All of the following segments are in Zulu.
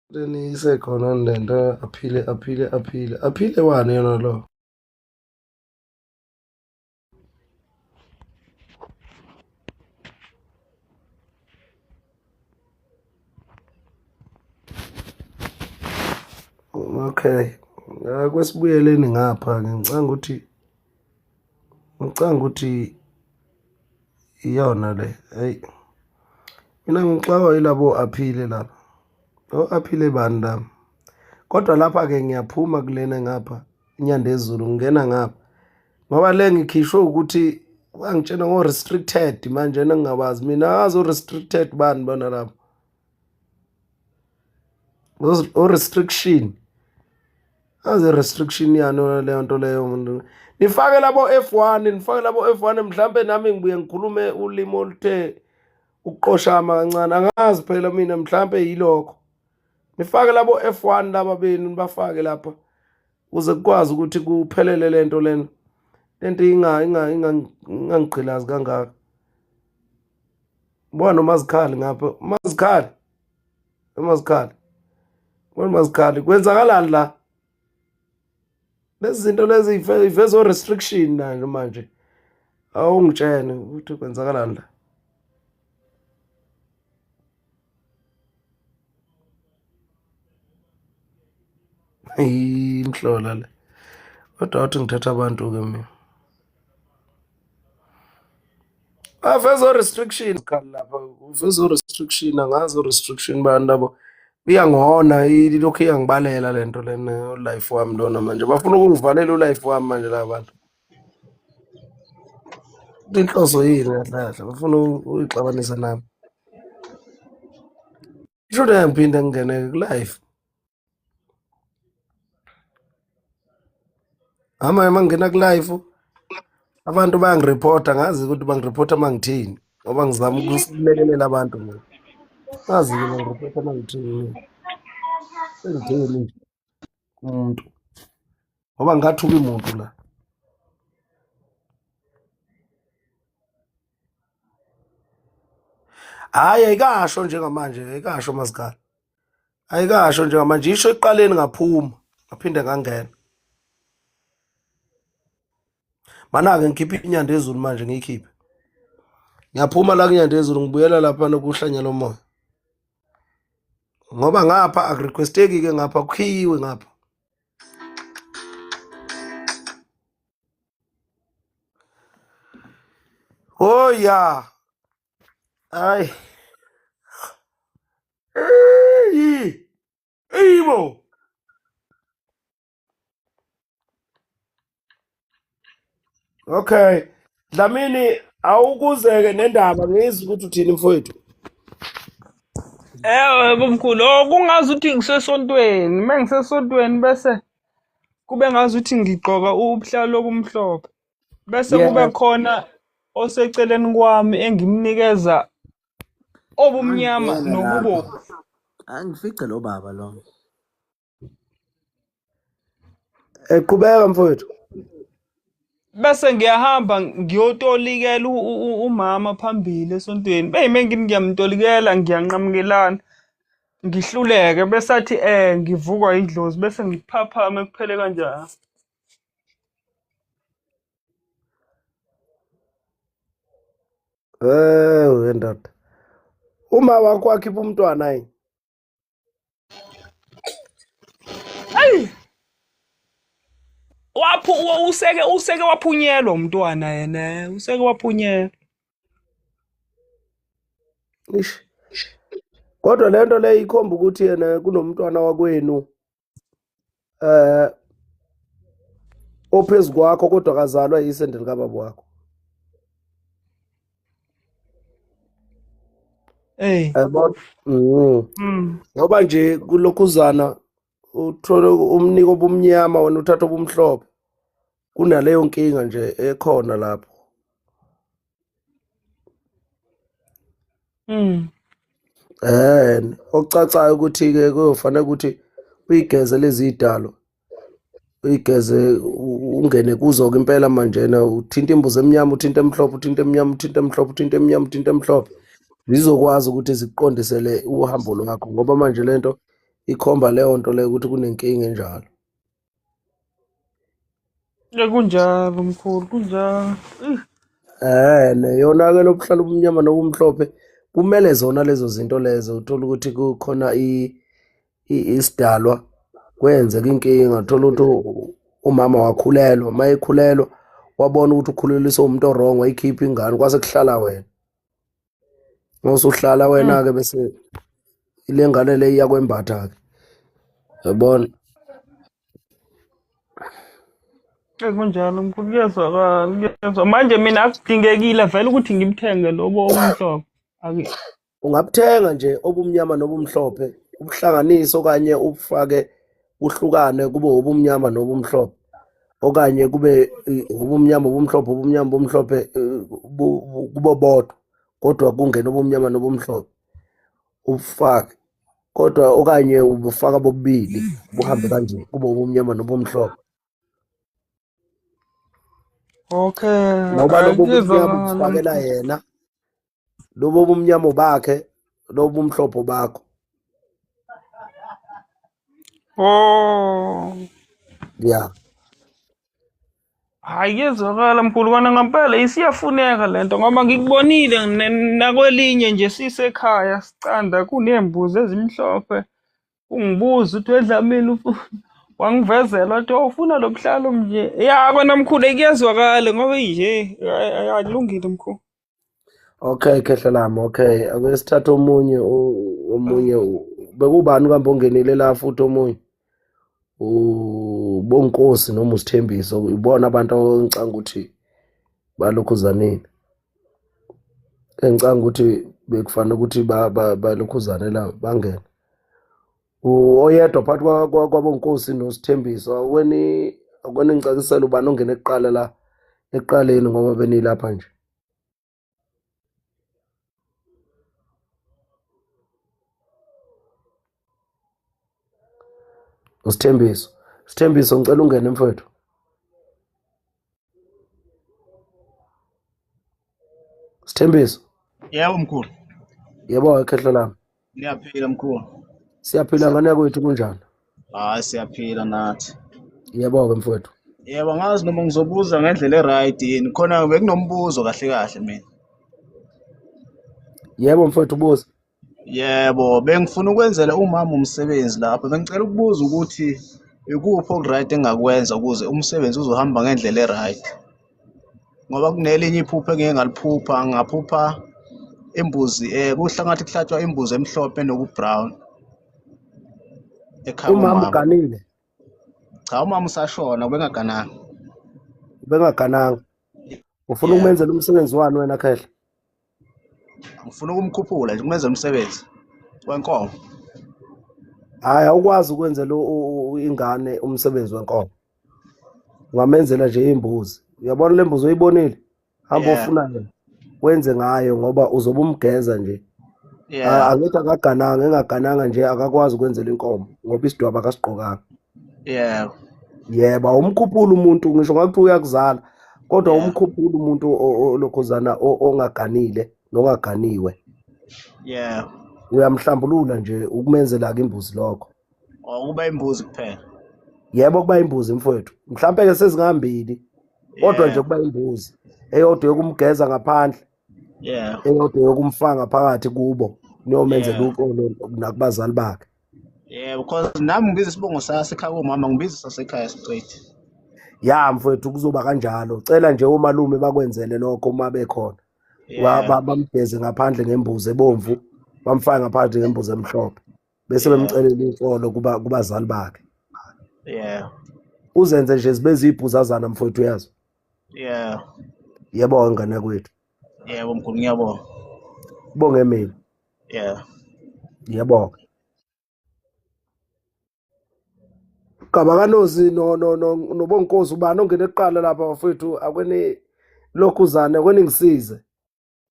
Leni isekhona lento aphile aphile aphile aphile wani yona lo. Okay. Akwesibuyeleni ngapha ngicanga ukuthi ngicanga ukuthi iyona le. Hey. Mina ngixakwa yilabo aphile lapha. O-aphile bani laba? Kodwa lapha-ke ngiyaphuma kulena ngapha iNyandezulu ngingena ngapha ngoba le ngikhishwe ukuthi bangitshena ngo-restricted manje engingabazi mina angazi o-restricted bani bona laba o-restriction azi restriction yani leyo nto leyo nifake labo F1 nifake labo F1 mhlambe nami ngibuye ngikhulume ulimi oluthe ukuqoshama kancane angazi phela mina mhlampe yilokho nifake labo F1 laba benu nibafake lapha kuze kukwazi ukuthi kuphelele lento lena lento inga inga ingangigqilazi kangaka bona nomazikhali ngapha umazikhali umazikhali bona umazikhali kwenzakalani la lezi zinto lezi iveza o-restriction nanje manje awungitshene ukuthi kwenzakalani la imhlola le kodwa wathi ngithatha abantu-ke mina Aveza o-restriction khali lapha uveza o-restriction angazi o-restriction bani labo iyangihona ilokhu iyangibalela le nto lena ulife wami lona manje bafuna ukungivalela ulife wami manje la bantu inhloso yini kahle kahle bafuna uyixabanisa nami isho ngiphinde ngingene ku-life Ama uma ngingena ku-live abantu bayangiripota ngazi ukuthi bangiripota uma ngithini ngoba ngizama ukulekelela abantu mina. Ngazi-ke bangiripota uma ngithini mina. Sengithini nje kumuntu ngoba ngingathuki muntu la. Hhayi ayikasho njengamanje ayikasho mazikhala. Ayikasho njengamanje isho ekuqaleni ngaphuma ngaphinde ngangena. Mana-ke ngikhipha inyanda ezulu manje ngiyikhiphe. Ngiyaphuma la kunyanda ezulu ngibuyela lapha nokuhlanya lomoya. Ngoba ngapha akurequesteki ke ngapha kukhiyiwe ngapha. Oh yeah. Ay. Eyi! Eyibo! Okay. Dlamini awukuzeke nendaba ngizwe ukuthi uthini mfowethu. Ewe bomkhulu, oh kungazi ukuthi ngisesontweni, uma ngisesontweni bese kube ngazi ukuthi ngigqoka ubuhlalo obumhlophe. Bese kube khona oseceleni kwami engimnikeza obumnyama Angibheke nokubovu. lapha. Angifice lo baba lo. Eqhubeka mfowethu. Bese ngiyahamba ngiyotolikela umama phambili esontweni. Beyi mengithi ngiyamtolikela ngiyanqamukelana. Ngihluleke bese athi ngivukwa idlozi bese ngiphaphame kuphele kanjalo. Eh wendoda. Uma wakho wakhipha umntwana yini? Ayi. Waphu useke useke waphunyelwa umntwana yena, useke waphunyelwa. Ish. Kodwa lento le ikhomba ukuthi yena kunomntwana wakwenu eh ophezu kwakho kodwa akazalwa yisende likababa wakho Hey. Yabona? Mm. Ngoba nje kulokhuzana uthole umniko obumnyama wena uthatha obumhlophe. Kunaleyo nkinga nje ekhona lapho. Eh, okucacayo ukuthi ke kuyofanele ukuthi uyigeze lezi idalo. Uyigeze ungene kuzo ke impela manjena uthinta imbuzi emnyama, uthinta emhlophe, uthinta emnyama, uthinta emhlophe, uthinta emnyama, uthinta emhlophe. Zizokwazi ukuthi zikuqondisele uhambo lwakho ngoba manje lento Ikhomba leyo nto leyo ukuthi kunenkinga enjalo. Kunjalo mkhulu, kunjalo. Yona-ke lobuhlalo obumnyama nobumhlophe kumele zona lezo zinto lezo uthola ukuthi kukhona isidalwa kwenzeka inkinga, uthola ukuthi umama wakhulelwa, uma ekhulelwa wabona ukuthi ukhuleliswe umuntu o-wrong, wayikhipha ingane kwase kuhlala wena. Uma usuhlala wena-ke bese ile ngane le iyakwembatha-ke, yabona. Kunjalo mkhulu, kuyezwakala, kuyezwa. Manje mina akudingekile vele ukuthi ngimthenge lobo obumhlophe. Ungabuthenga nje obumnyama nobumhlophe, ubuhlanganise okanye ubufake buhlukane kube obumnyama nobumhlophe, okanye kube ubumnyama obumhlophe, ubumnyama obumhlophe, kube bodwa, kodwa kungena obumnyama nobumhlophe ubufake, kodwa okanye ubufaka bobubili buhambe kanje kube ubumnyama nobumhlophe. Okay, ngoba lobo kuyezwakala bumnyama ubufakela mkhulu. yena, lobo bumnyama bakhe, lobo bumhlophe bakho. Oh. Yeah. Hayi, kuyezwakala mkhulu, kona ngempela isiyafuneka lento ngoba ngikubonile nakwelinye nje sisekhaya sicanda kunembuzi ezimhlophe. Ungibuza ukuthi weDlamini ufuna, wangivezela wathi ufuna lo buhlalo nje. Ya kona mkhulu kuyezwakala ngoba nje akulungile mkhulu. Okay khehla lami, okay. Ake sithathe omunye omunye bekubani kambe ongenile la futhi omunye? uBonkosi noma uSithembiso, ibona abantu engicanga ukuthi balokhuzanile. Engicanga ukuthi bekufanele ukuthi balokhuzane la bangene. Oyedwa phakathi kwaBonkosi noSithembiso, akweni ngicacisele ubani ongene kuqala la ekuqaleni ngoba benilapha nje. Usithembiso. Sithembiso, ngicela ungene mfowethu. Sithembiso. Yebo mkhulu. Yebo khehla lami. Niyaphila mkhulu. Siyaphila ngane yakwethu, kunjani? Hayi siyaphila nathi. Yebo ke mfowethu. Yebo, ngazi noma ngizobuza ngendlela e-right yini. Khona bekunombuzo kahle kahle mina. Yebo mfowethu, buza. Yebo, bengifuna ukwenzela umama umsebenzi lapho. Bengicela ukubuza ukuthi ikuphi oku-right engakwenza ukuze umsebenzi uzohamba ngendlela e-right. Ngoba kunelinye iphupho engike ngaliphupha, ngaphupha imbuzi kuhlangathi kuhlatshwa imbuzi emhlophe noku-brown. Ekhaya Umama umama. uganile? Cha, umama usashona, ubengagananga. Ubengagananga. Ufuna ukumenzela umsebenzi wani wena khehla? Ngifuna ukumkhuphula nje, ukumenzela umsebenzi wenkomo. Hayi, awukwazi ukwenzela ingane umsebenzi wenkomo. Ungamenzela nje imbuzi. Uyabona le mbuzi oyibonile? Hamba ofuna yona. Wenze ngayo ngoba uzobe umgeza nje. Angithi akagananga, engagananga nje akakwazi ukwenzela inkomo ngoba isidwaba akasigqokanga. Yebo, awumkhuphula umuntu ngisho ngakuthiwa uyakuzala, kodwa umkhuphula umuntu olokhuzana ongaganile nongaganiwe. Uyamhlambulula nje ukumenzela ke imbuzi lokho. Ukuba imbuzi kuphela. Yebo, kuba imbuzi mfowethu. Mhlambe ke sezingambili. Kodwa nje kuba imbuzi. Eyodwa yokumgeza ngaphandle. Eyodwa yokumfaka ngaphakathi kubo. Niyomenzela uxolo nakubazali bakhe. Yeah, because nami ngibiza isibongo sasekhaya komama, ngibiza sasekhaya straight. Ya mfowethu, kuzoba kanjalo. Cela nje omalume bakwenzele lokho uma bekhona. Bamgeze ngaphandle ngembuzi ebomvu, bamfake ngaphandle ngembuzi emhlophe. Bese bemcelela uxolo kubazali bakhe. Uzenze nje zibe zibhuzazana mfowethu, uyazi. Yebo ngane kwethu. Yebo mkhulu, ngiyabonga. Bonge mina. Yebo. Gaba kaNozi no noBonkosi, ubani ongene kuqala lapha bafowethu? Akweni lokhuzane, akweni ngisize.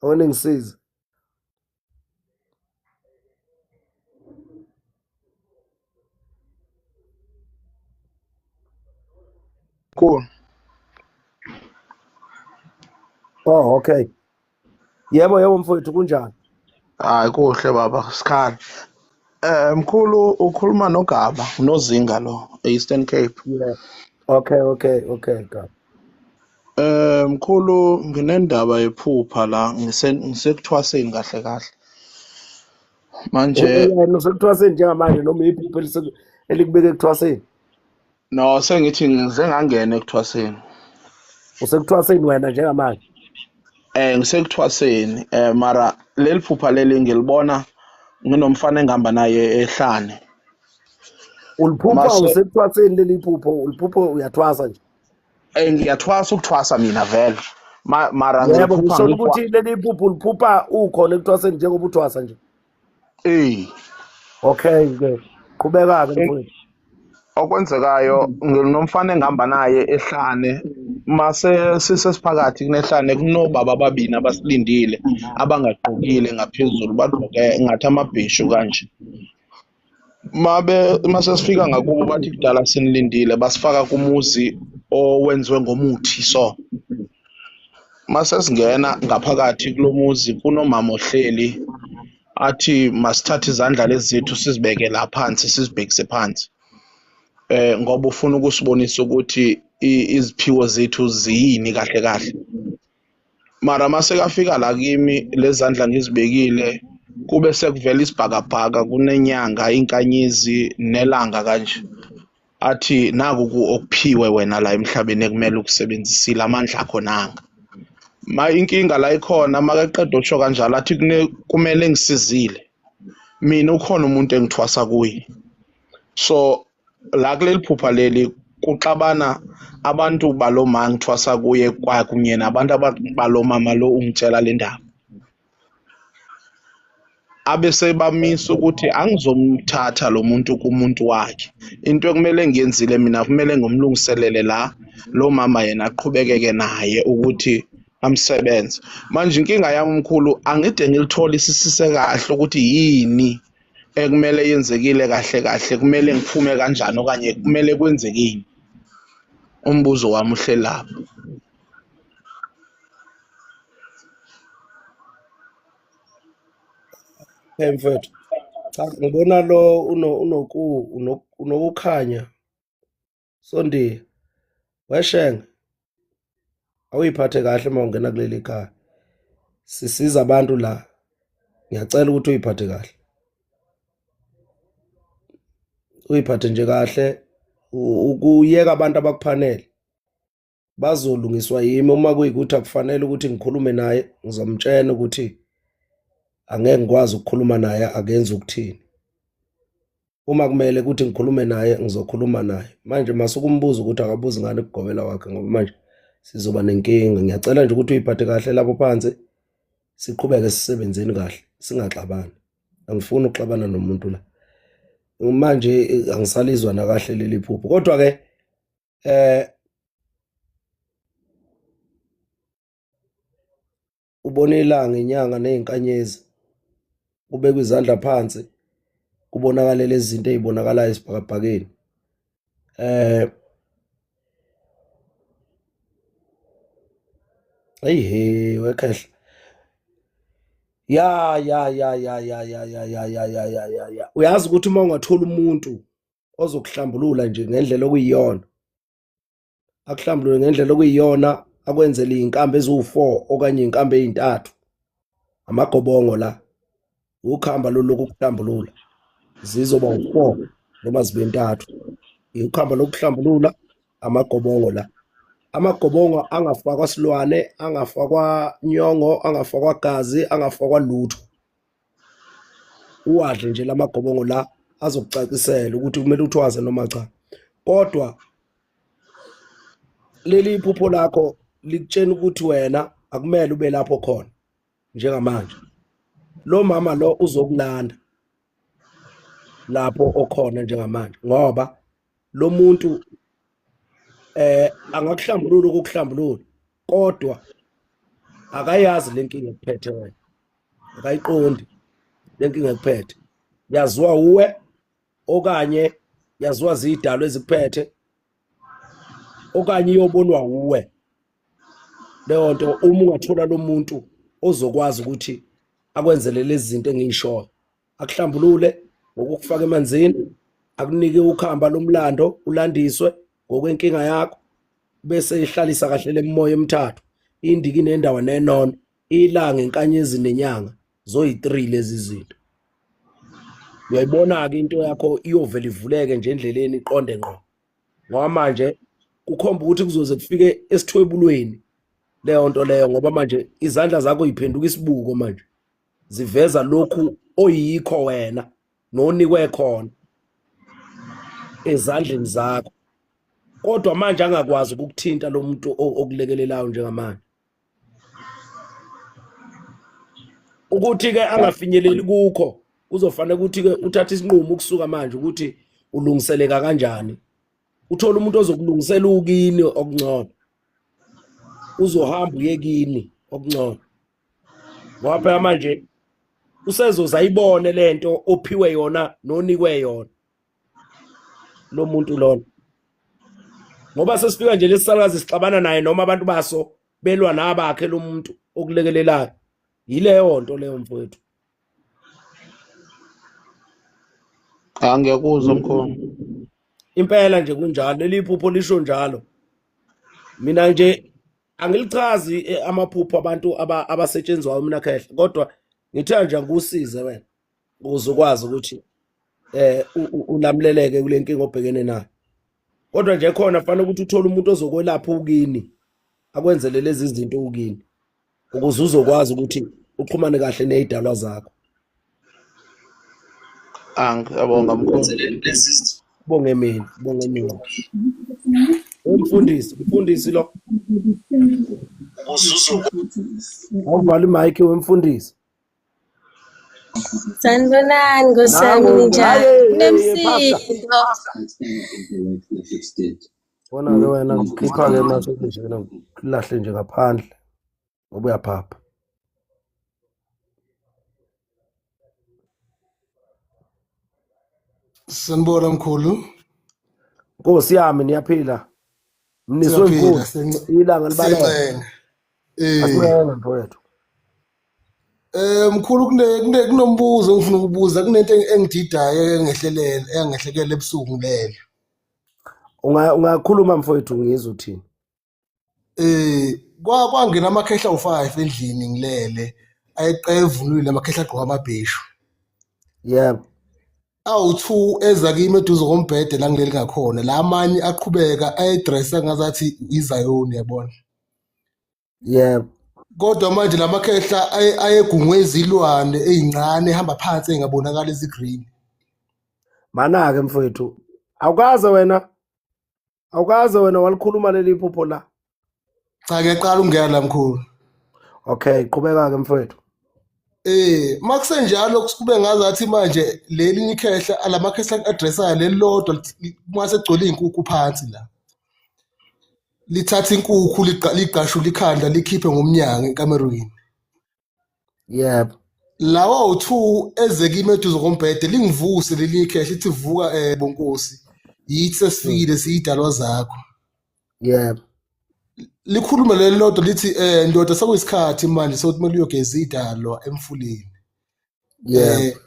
Akweni ngisize. Cool. Oh, okay. Yebo, yebo mfowethu, kunjani? Hayi kuhle baba, sikhali. Mkhulu ukhuluma noGaba noZinga lo e-Eastern Cape. Yeah. Okay, okay, okay, Gaba. Mkhulu nginendaba yephupha la ngisekuthwaseni kahle kahle. Manje Wena usekuthwaseni njengamanje noma iphupho elikubeke ekuthwaseni? No sengithi ngize ngangena ekuthwaseni. Usekuthwaseni wena njengamanje? Ngisekuthwaseni mara leli phupha leli ngilibona nginomfana engihamba naye ehlane. Uliphupha usekuthwaseni leli phupho, uliphupho uyathwasa nje. Ngiyathwasa ukuthwasa mina vele. Mara Yebo, ngiliphupha ngisho ngikwa ukuthi leli phupho uliphupha ukhona ekuthwaseni njengoba uthwasa nje. Okay ke. Qhubeka-ke mfowethu. Okwenzekayo nginomfana engihamba naye ehlane mase sisesiphakathi kunehlane kunobaba ababini abasilindile abangagqokile ngaphezulu bagqoke ngathi amabheshu kanje. Mabe mase sifika ngakubo bathi kudala sinilindile basifaka kumuzi owenziwe ngomuthi so. Mase singena ngaphakathi kulomuzi kunomama ohleli athi masithathe izandla lezi zethu sizibeke la phansi sizibhekise phansi. Ngoba ufuna ukusibonisa ukuthi iziphiwo zethu ziyini kahle kahle. Mara mase kafika la kimi lezandla ngizibekile kube sekuvela isibhakabhaka kunenyanga inkanyezi nelanga kanje. Athi naku okuphiwe wena la emhlabeni ekumele ukusebenzisile amandla akho nanga. Ma inkinga la ikhona makeqeda ukusho kanjalo athi kumele ngisizile. Mina ukhona umuntu engithwasa kuye. So la kuleli phupha leli kuxabana abantu balo ma ngithwasa kuye kwakunye nabantu balo mama lo ungitshela le ndaba. Abese bamisa ukuthi angizomthatha lo muntu kumuntu wakhe. Into ekumele ngiyenzile mina kumele ngimlungiselele la lo mama yena aqhubekeke naye ukuthi amsebenze. Manje inkinga yami mkhulu angide ngilithole isisise kahle ukuthi yini ekumele yenzekile kahle kahle, kumele ngiphume kanjani okanye kumele kwenzekeni. Umbuzo wami uhleli lapho. Hey mfethu, cha ngibona lo unokukhanya Sondiya weshenge awuyiphathe kahle uma ungena kuleli khaya. Sisiza abantu la, ngiyacela ukuthi uyiphathe kahle, uyiphathe nje kahle, ukuyeka abantu abakuphanele bazolungiswa yimi. Uma kuyikuthi akufanele ukuthi ngikhulume naye, ngizomtshela ukuthi angeke ngikwazi ukukhuluma naye, akenzi ukuthini. Uma kumele ukuthi ngikhulume naye, ngizokhuluma naye. Manje masukumbuza ukuthi akabuzi ngani kugobela wakhe, ngoba manje sizoba nenkinga. Ngiyacela nje ukuthi uyiphathe kahle lapho phansi, siqhubeke sisebenzeni kahle, singaxabani. Angifuni ukuxabana nomuntu la manje, angisalizwa nakahle leli phupho. Kodwa ke ubona ilanga, inyanga nezinkanyezi, kubekwa izandla phansi, kubonakale lezi zinto ezibonakalayo esibhakabhakeni. Eyi he wekhehla. Ya ya ya ya ya ya ya ya ya ya ya ya ya. Uyazi ukuthi uma ungathola umuntu ozokuhlambulula nje ngendlela okuyiyona, akuhlambulule ngendlela okuyiyona, akwenzele iy'nkambi eziwu-4 okanye iy'nkambi ey'ntathu, amagobongo la, ukhamba lolu lokukuhlambulula, zizoba u-4 noma zibe ntathu. Ukhamba lokuhlambulula, amagobongo la, amagobongo angafakwa silwane, angafakwa nyongo, angafakwa gazi, angafakwa lutho. Uwadle nje lamagobongo la, azokucacisela ukuthi kumele uthwaze noma cha. Kodwa leli iphupho lakho likutshena ukuthi wena akumele ube lapho khona njengamanje. Lo mama lo uzokulanda lapho okhona njengamanje, ngoba lo muntu angakuhlambulula ukukuhlambulula, kodwa akayazi lenkinga ekuphethe wena, akayiqondi lenkinga ekuphethe. Yaziwa uwe okanye yaziwa zidalo ezikuphethe, okanye iyobonwa uwe leyo nto. Uma ungathola lo muntu ozokwazi ukuthi akwenzele lezi zinto engiyishoyo, akuhlambulule, ngokukufaka emanzini, akunike ukhamba lomlando, ulandiswe ngokwenkinga yakho, bese ihlalisa kahle lemimoya emithathu, indiki nendawo nenono, ilanga, inkanyezi nenyanga, zoyi-3 lezi zinto. Uyayibona-ke into yakho iyovela ivuleke nje endleleni iqonde ngqo, ngoba manje kukhomba ukuthi kuzoze kufike esithwebulweni leyo nto leyo, ngoba manje izandla zakho yiphenduka isibuko manje, ziveza lokhu oyikho wena nonikwe khona ezandleni zakho, kodwa manje angakwazi ukukuthinta lo muntu okulekelelayo njengamanje, ukuthi-ke angafinyeleli kukho, kuzofanele ukuthi-ke uthathe isinqumo ukusuka manje ukuthi ulungiseleka kanjani, uthole umuntu ozokulungisela ukini okungcono, uzohamba uye kini okungcono, ngoba phela manje usezoze ayibone lento ophiwe yona nonikwe yona lo muntu lona, ngoba sesifika nje lesisalukazi sixabana naye noma abantu baso belwa nabakhe lo muntu okulekelelayo. Yileyo nto leyo mfowethu. Cha, ngiyakuzwa mkhulu. Impela nje kunjalo, leli phupho lisho njalo. Mina nje angilichazi amaphupho abantu abasetshenzwayo mina khehla, kodwa ngithe nje angikusize wena ukuze ukwazi ukuthi ulamleleke kule nkinga obhekene nayo. Kodwa nje khona fanele ukuthi uthole umuntu ozokwelapha ukini, akwenzele lezi zinto ukini, ukuze uzokwazi ukuthi uxhumane kahle nezidalwa zakho. Ngiyabonga mkhulu. Bonge mina, bonge mina. Umfundisi, umfundisi lo. Awuvala imic wemfundisi. Sanibonani Nkosi yami, Nangu, ninjani? hayi, hey, pastor. Kunemsindo. Bona ke wena ngikhipha ke mase nje ngilahle nje ngaphandle ngoba uyaphapha. Sanibona mkhulu. Nkosi yami niyaphila. Mniswe Siyaphila, mkhulu. Ilanga libalele. siyancenga. Eh. Asincenga mfowethu. Mkhulu kunombuzo engifuna ukubuza, kunento engididayo engehlelela engehlekele ebusuku ngilele. Ungakhuluma mfowethu ngizwe uthini. Kwangena amakhehla u5 endlini ngilele, ayeqevunulile amakhehla agqoka amabheshu. Yebo. Awu2 eza kimi eduze kombhede la ngileli ngakhona, la amanye aqhubeka ayedressa ngazathi iZayoni, yabona. Yebo. Kodwa manje lamakhehla ayegungwe izilwane ezincane ehamba phansi engabonakala ezigreen. Mana ke mfowethu, awukaze wena walikhuluma leli phupho la. Cha, ngiyaqala ukungena la mkhulu. Okay, qhubeka ke mfowethu. Makusenjalo kube ngazathi manje leli ikhehla alamakhehla addressayo leli lodwa mase egcwele izinkukhu phansi la. Lithatha inkukhu ligqashula ikhanda likhiphe ngomnyango ekamerweni. Yebo. Lawa u2 eze kimi eduze kombhede lingivuse leli ikhehla lithi vuka bonkosi, yithi sesifikile siyidalwa zakho. Yebo. Likhulume leli lodwa lithi ndoda sekuyisikhathi manje sokuthi kumele uyogeza idalwa emfuleni. Yebo.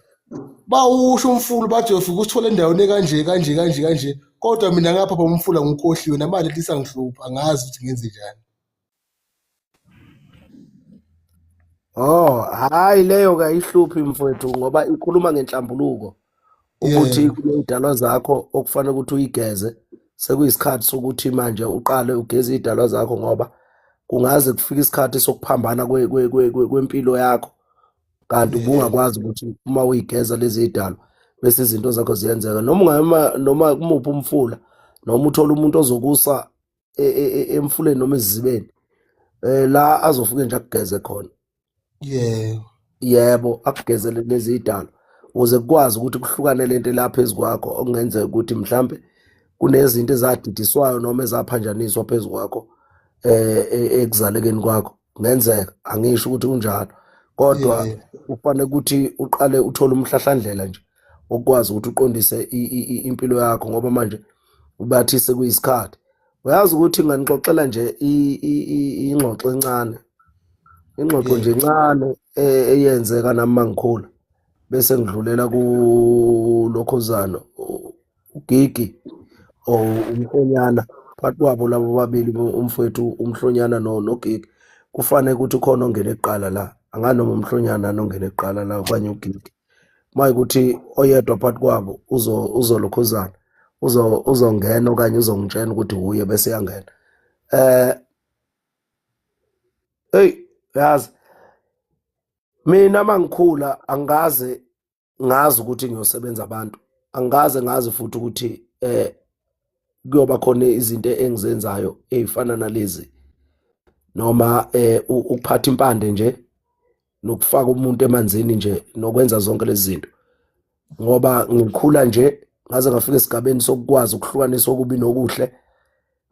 Bawusho umfula bathi uyofika usithole endaweni kanje kanje kanje kanje, kodwa mina ngapha umfula ngikhohliwe namali lisangihlupha, angazi ukuthi ngenze njani. Oh, hayi leyo kayihluphi mfowethu ngoba ikhuluma ngenhlambuluko ukuthi kunezidalwa zakho okufanele ukuthi uyigeze, sekuyisikhathi sokuthi manje uqale ugeze izidalwa zakho ngoba kungaze kufike isikhathi sokuphambana kwempilo yakho, kanti ubungakwazi ukuthi uma uyigeza lezi zidalwa bese izinto zakho ziyenzeka. Noma ungayoma noma kumuphi umfula, noma uthola umuntu ozokusa emfuleni noma esizibeni, la azofike nje akugeze khona. Yebo. Yebo, akugezele lezi zidalwa ukuze kukwazi ukuthi kuhlukane lento lapha phezu kwakho, okungenzeka ukuthi mhlambe kunezinto ezadidiswayo noma ezaphanjaniswa phezu kwakho ekuzalekeni kwakho. Kungenzeka, angisho ukuthi kunjalo, kodwa kufanele ukuthi uqale uthole umhlahlandlela nje okwazi ukuthi uqondise impilo yakho, ngoba manje ubathi sekuyisikhathi. Uyazi ukuthi nganixoxela nje ingxoxo encane, ingxoxo nje encane eyenzeka nami mangikhula. Bese ngidlulela kulokhuzana uGigi or umhlonyana phakathi kwabo labo babili umfowethu umhlonyana noGigi kufanele ukuthi khona ongene kuqala la anganoma umhlonyana nongene kuqala la okanye uGigi uma ukuthi oyedwa phakathi kwabo uzolokhuzana uzongena okanye uzongitshela ukuthi wuye bese yangena. Hey yazi mina mangikhula angikaze ngazi ukuthi ngiyosebenza abantu, angikaze ngazi futhi ukuthi kuyoba khona izinto engizenzayo ezifana nalezi noma ukuphatha impande nje nokufaka umuntu emanzini nje nokwenza zonke lezi zinto, ngoba ngikhula nje ngaze ngafika esigabeni sokukwazi ukuhlukanisa okubi nokuhle,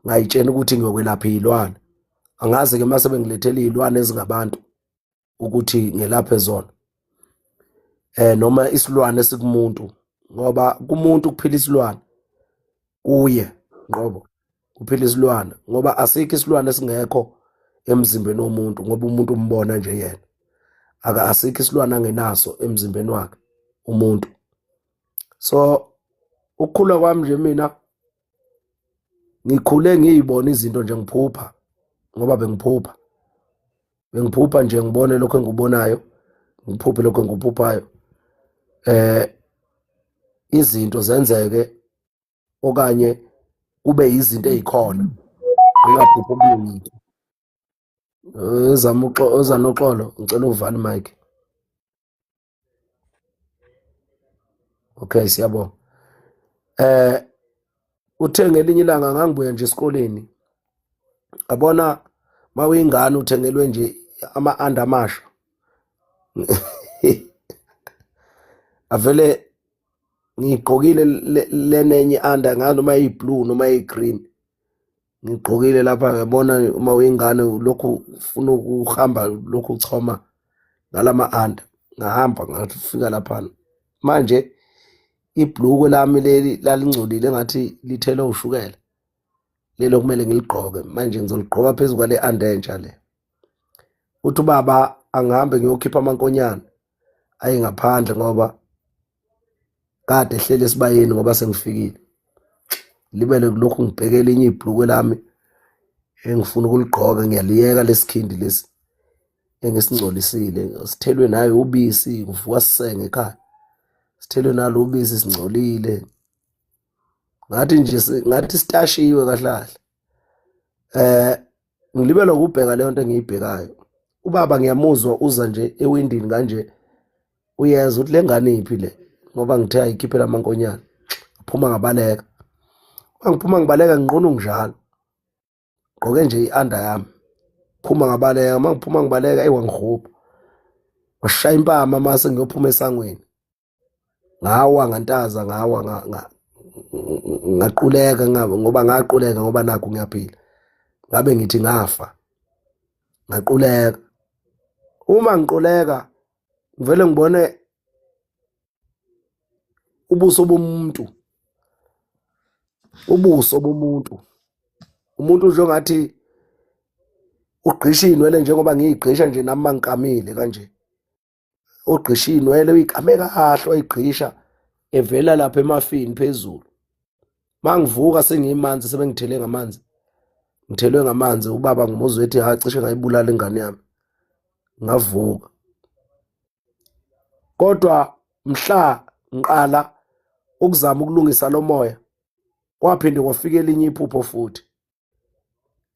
ngayitshena ukuthi ngiyokwelapha iy'lwane. Angazi-ke uma sebengilethela iy'lwane ezingabantu ukuthi ngelaphe zona noma isilwane esikumuntu, ngoba kumuntu kuphila isilwane, kuye ngoba kuphila isilwane, ngoba asikho isilwane esingekho emzimbeni womuntu, ngoba umuntu umbona nje yena, asikho isilwane angenaso emzimbeni wakhe umuntu. So ukukhula kwami nje mina ngikhule ngiyibona izinto nje ngiphupha, ngoba bengiphupha nje ngibone lokho engikubonayo, ngiphuphe lokho engikuphuphayo, izinto zenzeke okanye kube izinto ezikhona ngingaphuphi okunye. Ezanoxolo, ngicela uvale mic. Okay, siyabonga. Uthe ngelinye ilanga ngangibuya nje esikoleni, yabona mawuyingane uthengelwe nje ama-under amasha avele ngigqokile lenenye under ngazi noma iyi-blue noma iyi-green, ngigqokile lapha. Ngiyabona uma uyingane lokhu ufuna ukuhamba lokhu uchoma ngalama under, ngahamba ngafika lapha. Manje ibhlukwe lami leli lalingcolile engathi lithele ushukela, lelo kumele ngiligqoke manje, ngizoligqoka phezu kwale under entsha le. Uthi ubaba angihambe ngiyokhipha amankonyane aye ngaphandle ngoba kade ehleli esibayeni ngoba sengifikile. Libele kulokhu ngibheke elinye ibhlukwe lami engifuna ukuligqoka, ngiyaliyeka lesikhindi lesi engisingcolisile, sithelwe nayo ubisi, kuvuka sisenge ekhaya, sithelwe nalo ubisi singcolile, ngathi nje ngathi sitashiwe kahle kahle. Ngilibele ukubheka leyo nto engiyibhekayo. Ubaba ngiyamuzwa uza nje ewindini kanje, uyeza ukuthi le ngane iphi le, ngoba ngithe ayikhiphela amankonyane. Phuma ngabaleka, mangiphuma ngibaleka nginqunu njalo, gqoke nje i-under yami, phuma ngabaleka. Mangiphuma ngibaleka eyi wangihubha washaya impama, mase ngiyophuma esangweni ngawa ngantaza, ngawa ngaquleka, ngoba ngaquleka ngoba nakhu ngiyaphila, ngabe ngithi ngafa, ngaquleka. Uma ngiquleka ngivele ngibone ubuso bomuntu, ubuso bomuntu, umuntu nje ongathi ugqisha iy'nwele njengoba ngiyigqisha nje nami mangikamile kanje, ogqisha iy'nwele uyikame kahle wayigqisha evela lapha emafini phezulu. Mangivuka sengiyimanzi, sebengithele ngamanzi, ngithelwe ngamanzi. Ubaba ngimuzwe ethi ha cishe ngayibulala ingane yami. Ngavuka kodwa mhla ngiqala ukuzama ukulungisa lo moya, kwaphinde kwafika elinye iphupho futhi.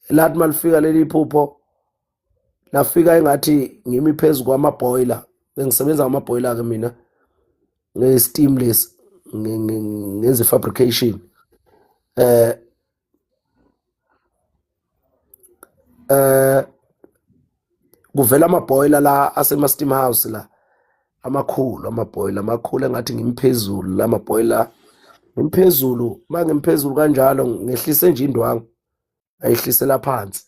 Lathi malifika leli phupho lafika engathi ngimi phezu kwamabhoyila, bengisebenza ngamabhoyila ke mina nge-steam lesi, ngenza i-fabrication. Kuvela amabhoyila la asema steam house la amakhulu, amabhoyila amakhulu engathi ngimphezulu la mabhoyila, ngimphezulu. Mangimphezulu kanjalo ngehlise nje indwangu, ayihlisela phansi,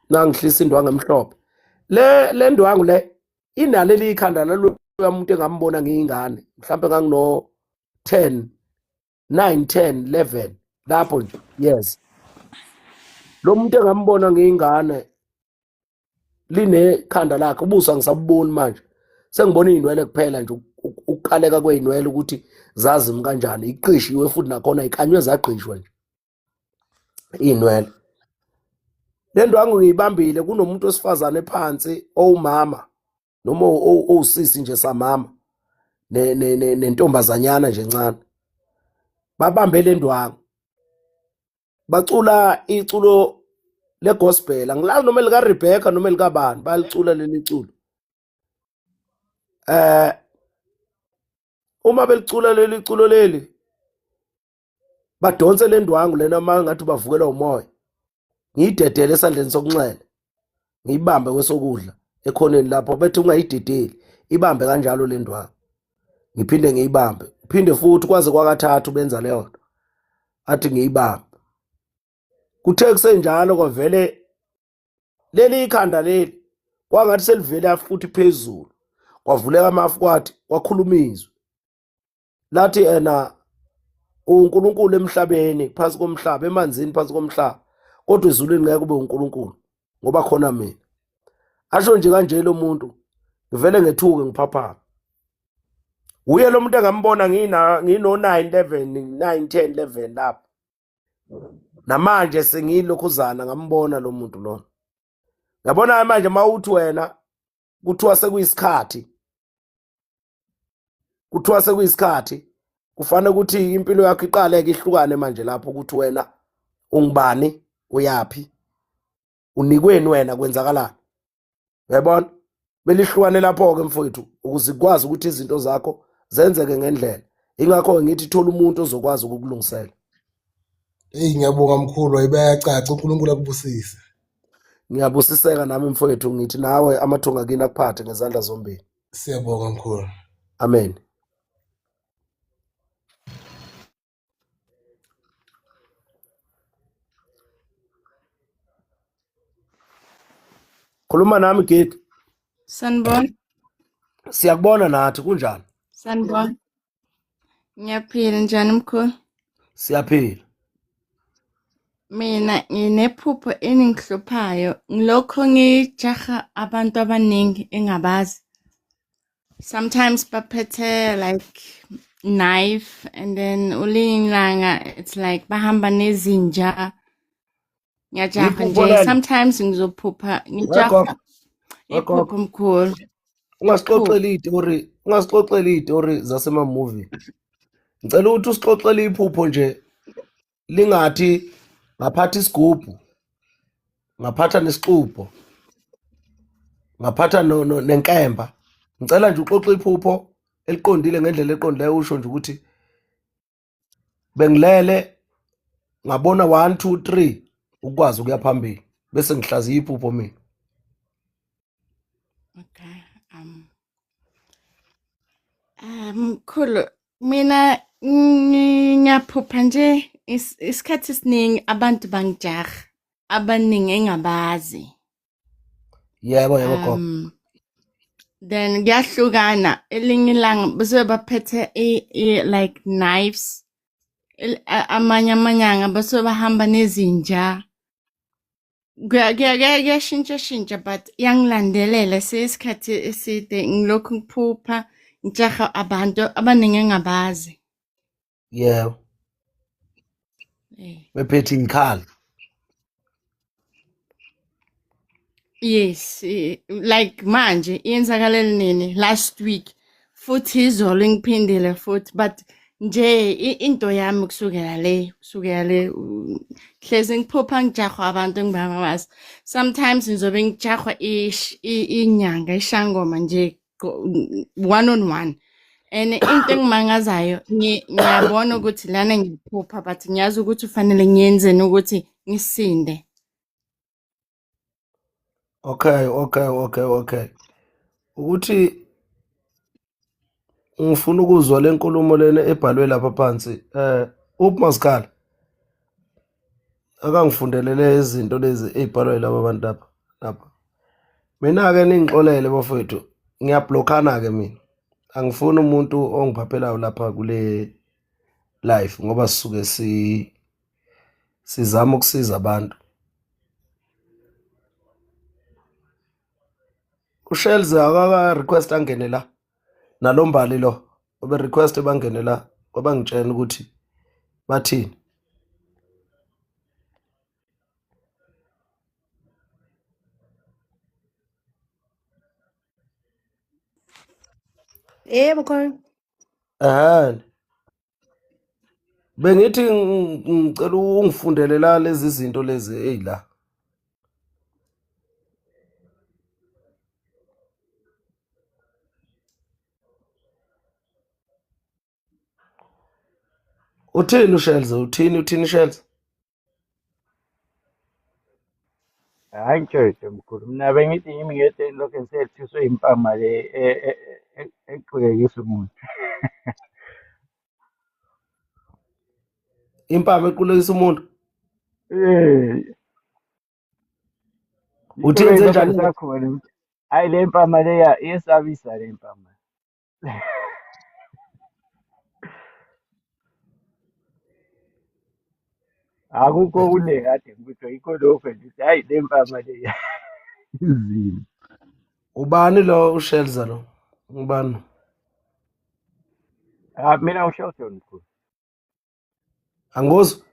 nangihlisa indwangu emhlophe le ndwangu le inaleli ikhanda lalo umuntu engambona ngiyingane, mhlawumbe ngangino 10 9 10 11 lapho nje. Yes, lo muntu engambona ngiyingane linekhanda lakhe, ubuso angisabuboni manje, sengibona iy'nwele kuphela nje. Ukukaleka kwey'nwele ukuthi zazimi kanjani, iqishiwe futhi nakhona ikanywe zagqishwa nje iy'nwele. Le ndwangu ngiyibambile, kunomuntu wesifazane phansi owumama noma owusisi nje samama nentombazanyana nje encane, babambe le ndwangu bacula iculo legospel, angilazi noma elika Rebecca noma elikabani, bayalicula leli culo. Uma belicula leli culo leli, badonse le ndwangu lena uma ngathi bavukelwa umoya, ngiyidedele esandleni sokunxele, ngiyibambe kwesokudla ekhoneni lapho, bethi ungayidedeli, ibambe kanjalo le ndwangu, ngiphinde ngiyibambe, phinde futhi kwaze kwakathathu benza leyo nto, athi ngiyibambe. Kuthe kusenjalo kwavele leli ikhanda leli kwangathi selivele futhi phezulu, kwavuleka amafu, kwathi kwakhuluma izwi lathi ena uNkulunkulu emhlabeni phansi komhlaba, emanzini phansi komhlaba, kodwa ezulwini ngeke kube uNkulunkulu ngoba khona mina. Asho nje kanje lo muntu, ngivele ngethuke ngiphaphama. Uye lo muntu engambona ngina ngino 9 11 9 10 11 lapho, namanje sengiyilokhuzana ngambona lo muntu lo. Yabona manje mawuthi wena kuthiwa sekuyisikhathi, kuthiwa sekuyisikhathi, kufanele ukuthi impilo yakho iqale ke ihlukane manje lapho ukuthi wena ungubani, uyapi, unikweni wena, kwenzakalani. Uyabona, belihlukane lapho ke mfowethu, ukuze ikwazi ukuthi izinto zakho zenzeke ngendlela. Ingakho ngithi thola umuntu ozokwazi ukukulungisela. Hey, ngiyabonga mkhulu, ayibayacaca, uNkulunkulu akubusise. Ngiyabusiseka nami mfowethu, ngithi nawe amathonga kini akuphathe ngezandla zombili. Siyabonga mkhulu. Amen. Khuluma nami Gigi. Sanibona. Siyakubona nathi, kunjani? Sanibona. Ngiyaphila, njani mkhulu? Siyaphila. Mina nginephupho eningihluphayo, ngilokho ngijaha abantu abaningi engabazi. Sometimes baphethe like knife, and then ulinye ilanga it's like bahamba nezinja. Ngiyajaha Iphupho nje, lelo. sometimes ngizophupha ngijaha Wegogo. Wegogo. iphupho mkhulu. Ungasixoxeli itori, ungasixoxeli itori zasema-movie. Ngicela ukuthi usixoxele iphupho nje lingathi ngaphatha isigubhu, ngaphatha nesixubho, ngaphatha nenkemba. Ngicela nje uxoxe iphupho eliqondile ngendlela eqondileyo, usho nje ukuthi bengilele ngabona 1 2 3 ukwazi ukuya phambili, bese ngihlaziya iphupho mina. Okay. Mkhulu, mina ngiyaphupha nje isikhathi esiningi abantu bangijaha, abaningi engabazi. Yebo, yebo gogo. Then kuyahlukana, elinye ilanga bese baphethe like knives, amanye amanyanga bese bahamba nezinja. Kuyashintsha shintsha, but iyangilandelela seyisikhathi eside ngilokhu ngiphupha ngijaha abantu abaningi engabazi. Yebo. Bephethe ikhali. Yes, like manje iyenzakalele nini last week, futhi izolo ngiphindile futhi, but nje into yami kusukela le hlezi ngiphupha ngijahwa abantu engibangabazi. Sometimes ngizobe ngijahwa inyanga ishangoma nje one on one, and into engimangazayo ngiyabona ukuthi lana ngiphupha, but ngiyazi ukuthi kufanele ngiyenzeni ukuthi ngisinde. Okay, okay, okay, okay. Ukuthi ngifuna ukuzwa le nkulumo lena ebhalwe lapha phansi. Uphi Masikhala? Akangifundelele izinto lezi ezibhalwe laba bantu lapha lapha. Mina ke ningixolele bafowethu, ngiyablockana ke mina. Angifuni umuntu ongiphaphelayo lapha kule life ngoba sisuke sizama ukusiza abantu. uShells akaka request angene la. Nalombali lo obe request bangene la kwabangitshela ukuthi bathini. Yebo khona. Ehhe. Bengithi ngicela ungifundele la lezi zinto lezi eyila. Uthini uShells? Uthini uthini Shells? Hayi ntshontsho mkhulu, mina bengithi yimi ngedwa engilokhu ngisethuswe impama le equlekisa umuntu. Impama equlekisa umuntu. Eh, Uthi yikho yenze bengilokhu njani? ngisakhona ukuthi hayi le mpama leya iyesabisa le mpama. Akukho okuningi kade ngikutho yikho lokho nje ukuthi hayi le mpama leya inzima. Ubani lo uShelza lo? Ubani? Ah, mina uShelton mkhulu. Angikuzwa.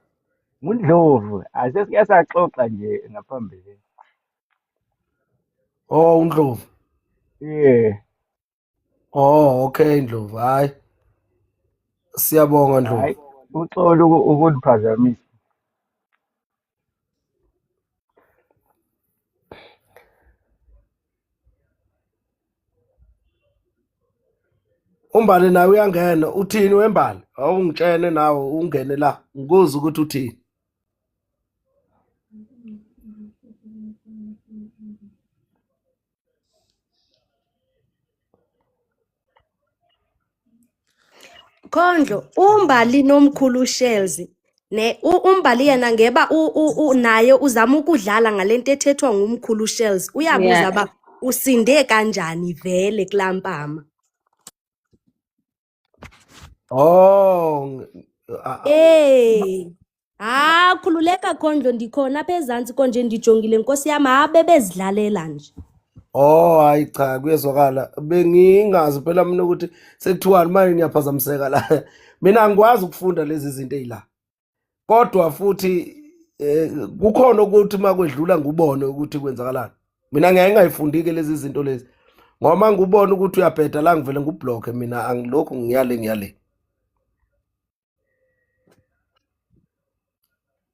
NguNdlovu, asesike saxoxa nje ngaphambili. Oh, uNdlovu. Yeah. Oh, okay Ndlovu. Hayi. Siyabonga Ndlovu. Hayi, uxolo ukuniphazamisa. Umbali nawe uyangena. Uthini wembali? Awungitshene nawe ungene la. Ngikuze ukuthi uthini. Khondlo, uMbali nomkhulu Shells ne uMbali yena ngeba naye uzama ukudlala ngalento ethethwa ngumkhulu Shells. Uyabuza Yeah. ba usinde kanjani vele kulampama. Oh, Hey. Ah, khululeka Khondlo ndikhona apha ezantsi konje ndijongile nkosi yam habe bezidlalela nje. Oh, hayi cha kuyezwakala. Bengingazi phela mina ukuthi sekuthiwani manje ngiyaphazamiseka la. Mina angikwazi ukufunda lezi zinto ezila. Kodwa futhi kukhona ukuthi makwedlula ngubone ukuthi kwenzakalani. Mina ngiyaye ngingayifundike lezi zinto lezi. Ngoba ngubona ukuthi uyabheda la ngivele ngublock mina angilokhu ngiyale ngiyale.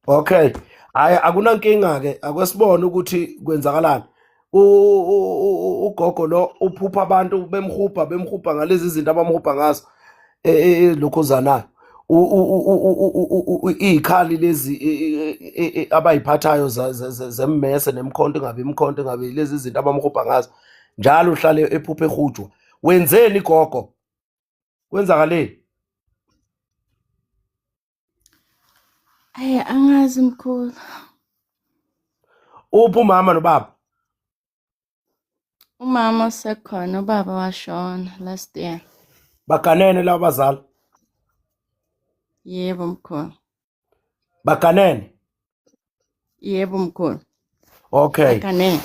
Okay. Hayi akunankinga ke akwesibone ukuthi kwenzakalani. Ugogo lo uphupha abantu bemhubha bemhubha ngalezi zinto abamhubha ngazo lokhuzanayo. Izikhali lezi abayiphathayo zemmese nemkhonto ingabe imkhonto ingabe lezi zinto abamhubha ngazo. Njalo uhlale ephupha ehujwa. Wenzeni gogo? Kwenzakaleni? Ayi angazi mkhulu. Uphi umama nobaba? Umama usekhona, ubaba washona last year. Baganene laba bazali? Yebo mkhulu. Baganene? Yebo mkhulu. Okay. Baganene.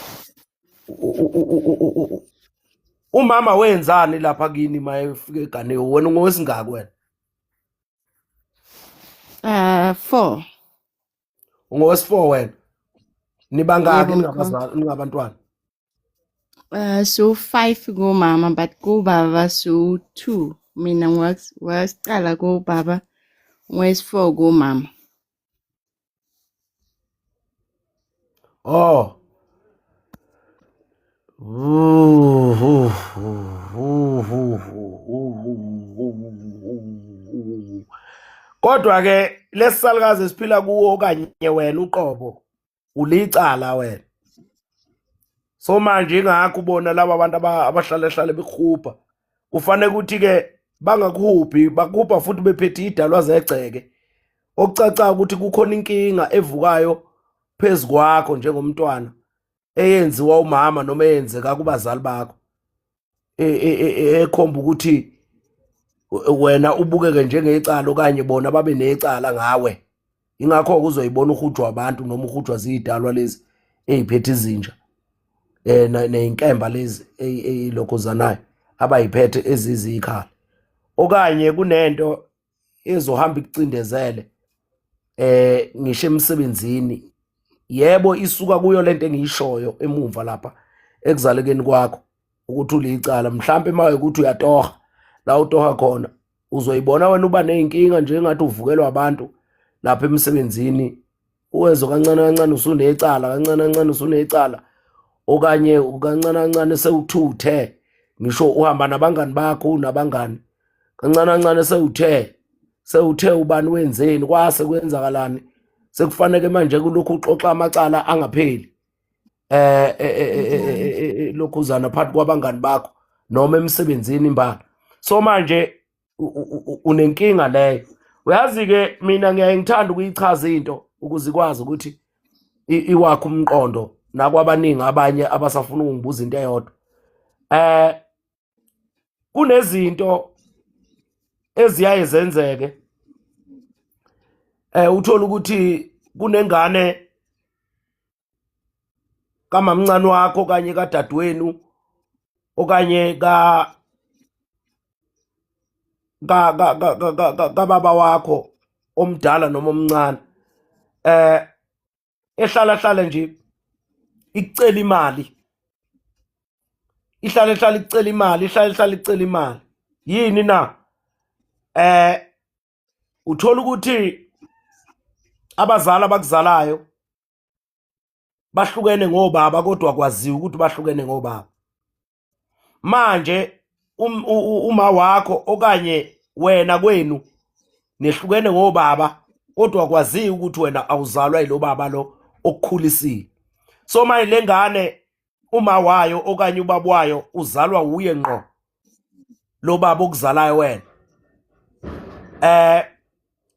Umama wenzani lapha kini mayefika eganiwe? Wena ungowesingaki wena? 4. Ungowesi-4 wena. Nibangaki Yebo, mkhulu. ningabazali ningabantwana? So 5 kumama but kubaba so 2. Mina wasiqala kubaba, wesi-4 kumama. Oh. Kodwa ke lesisalukazi esiphila kuwo okanye wena uqobo ulicala wena. So manje ingakho ubona laba bantu abahlale hlale bekhupha. Kufanele ukuthi ke bangakuhuphi, bakuhupha futhi bephethe idalwa zegceke. Okucaca ukuthi kukhona inkinga evukayo phezu kwakho njengomntwana eyenziwa umama noma eyenzeka kubazali bakho ekhomba ukuthi wena ubukeke njengecala okanye bona babe necala ngawe. Ingakho uzoyibona uhujwa abantu noma uhujwa zidalwa lezi eziphethe izinja nezinkemba lezi ezilokhuzanayo. abayiphethe ezizikhala okanye kunento ezohamba ikucindezele ngisho emsebenzini. Yebo, isuka kuyo lento engiyishoyo emumva lapha ekuzalekeni kwakho ukuthi ulicala. Mhlambe uma ukuthi uyatoha la utoha khona, uzoyibona wena uba nezinkinga nje engathi uvukelwa abantu lapha emsebenzini, uwezwe kancane kancane usunecala, kancane kancane usunecala, okanye kancane kancane sewuthuthe, ngisho uhamba nabangani bakho unabangani, kancane kancane sewuthe ubani wenzeni, kwase kwenzakalani, sekufanele manje kulokhu uxoxa amacala angapheli lokhuzana phakathi kwabangani bakho noma emsebenzini imbala. So manje unenkinga leyo. Uyazi ke mina ngiyaye ngithanda ukuyichaza into ukuze ikwazi ukuthi iwakhe umqondo nakwabaningi abanye abasafuna ukungibuza into eyodwa. Kunezinto eziyaye zenzeke, uthola ukuthi kunengane kamamncane wakho okanye kadadewenu okanye ka ka ka ka kababa wakho omdala noma omncane, ehlala hlala nje ikucela imali, ihlale hlala ikucela imali, ihlale hlala ikucela imali. Yini na? Uthola ukuthi abazali abakuzalayo bahlukene ngobaba, kodwa kwaziwa ukuthi bahlukene ngobaba. Manje uma wakho okanye wena kwenu nehlukene ngobaba, kodwa kwaziwa ukuthi wena awuzalwa yilo baba lo okukhulisile. So manje lengane uma wayo okanye ubaba wayo uzalwa uye ngqo lo baba okuzalayo wena.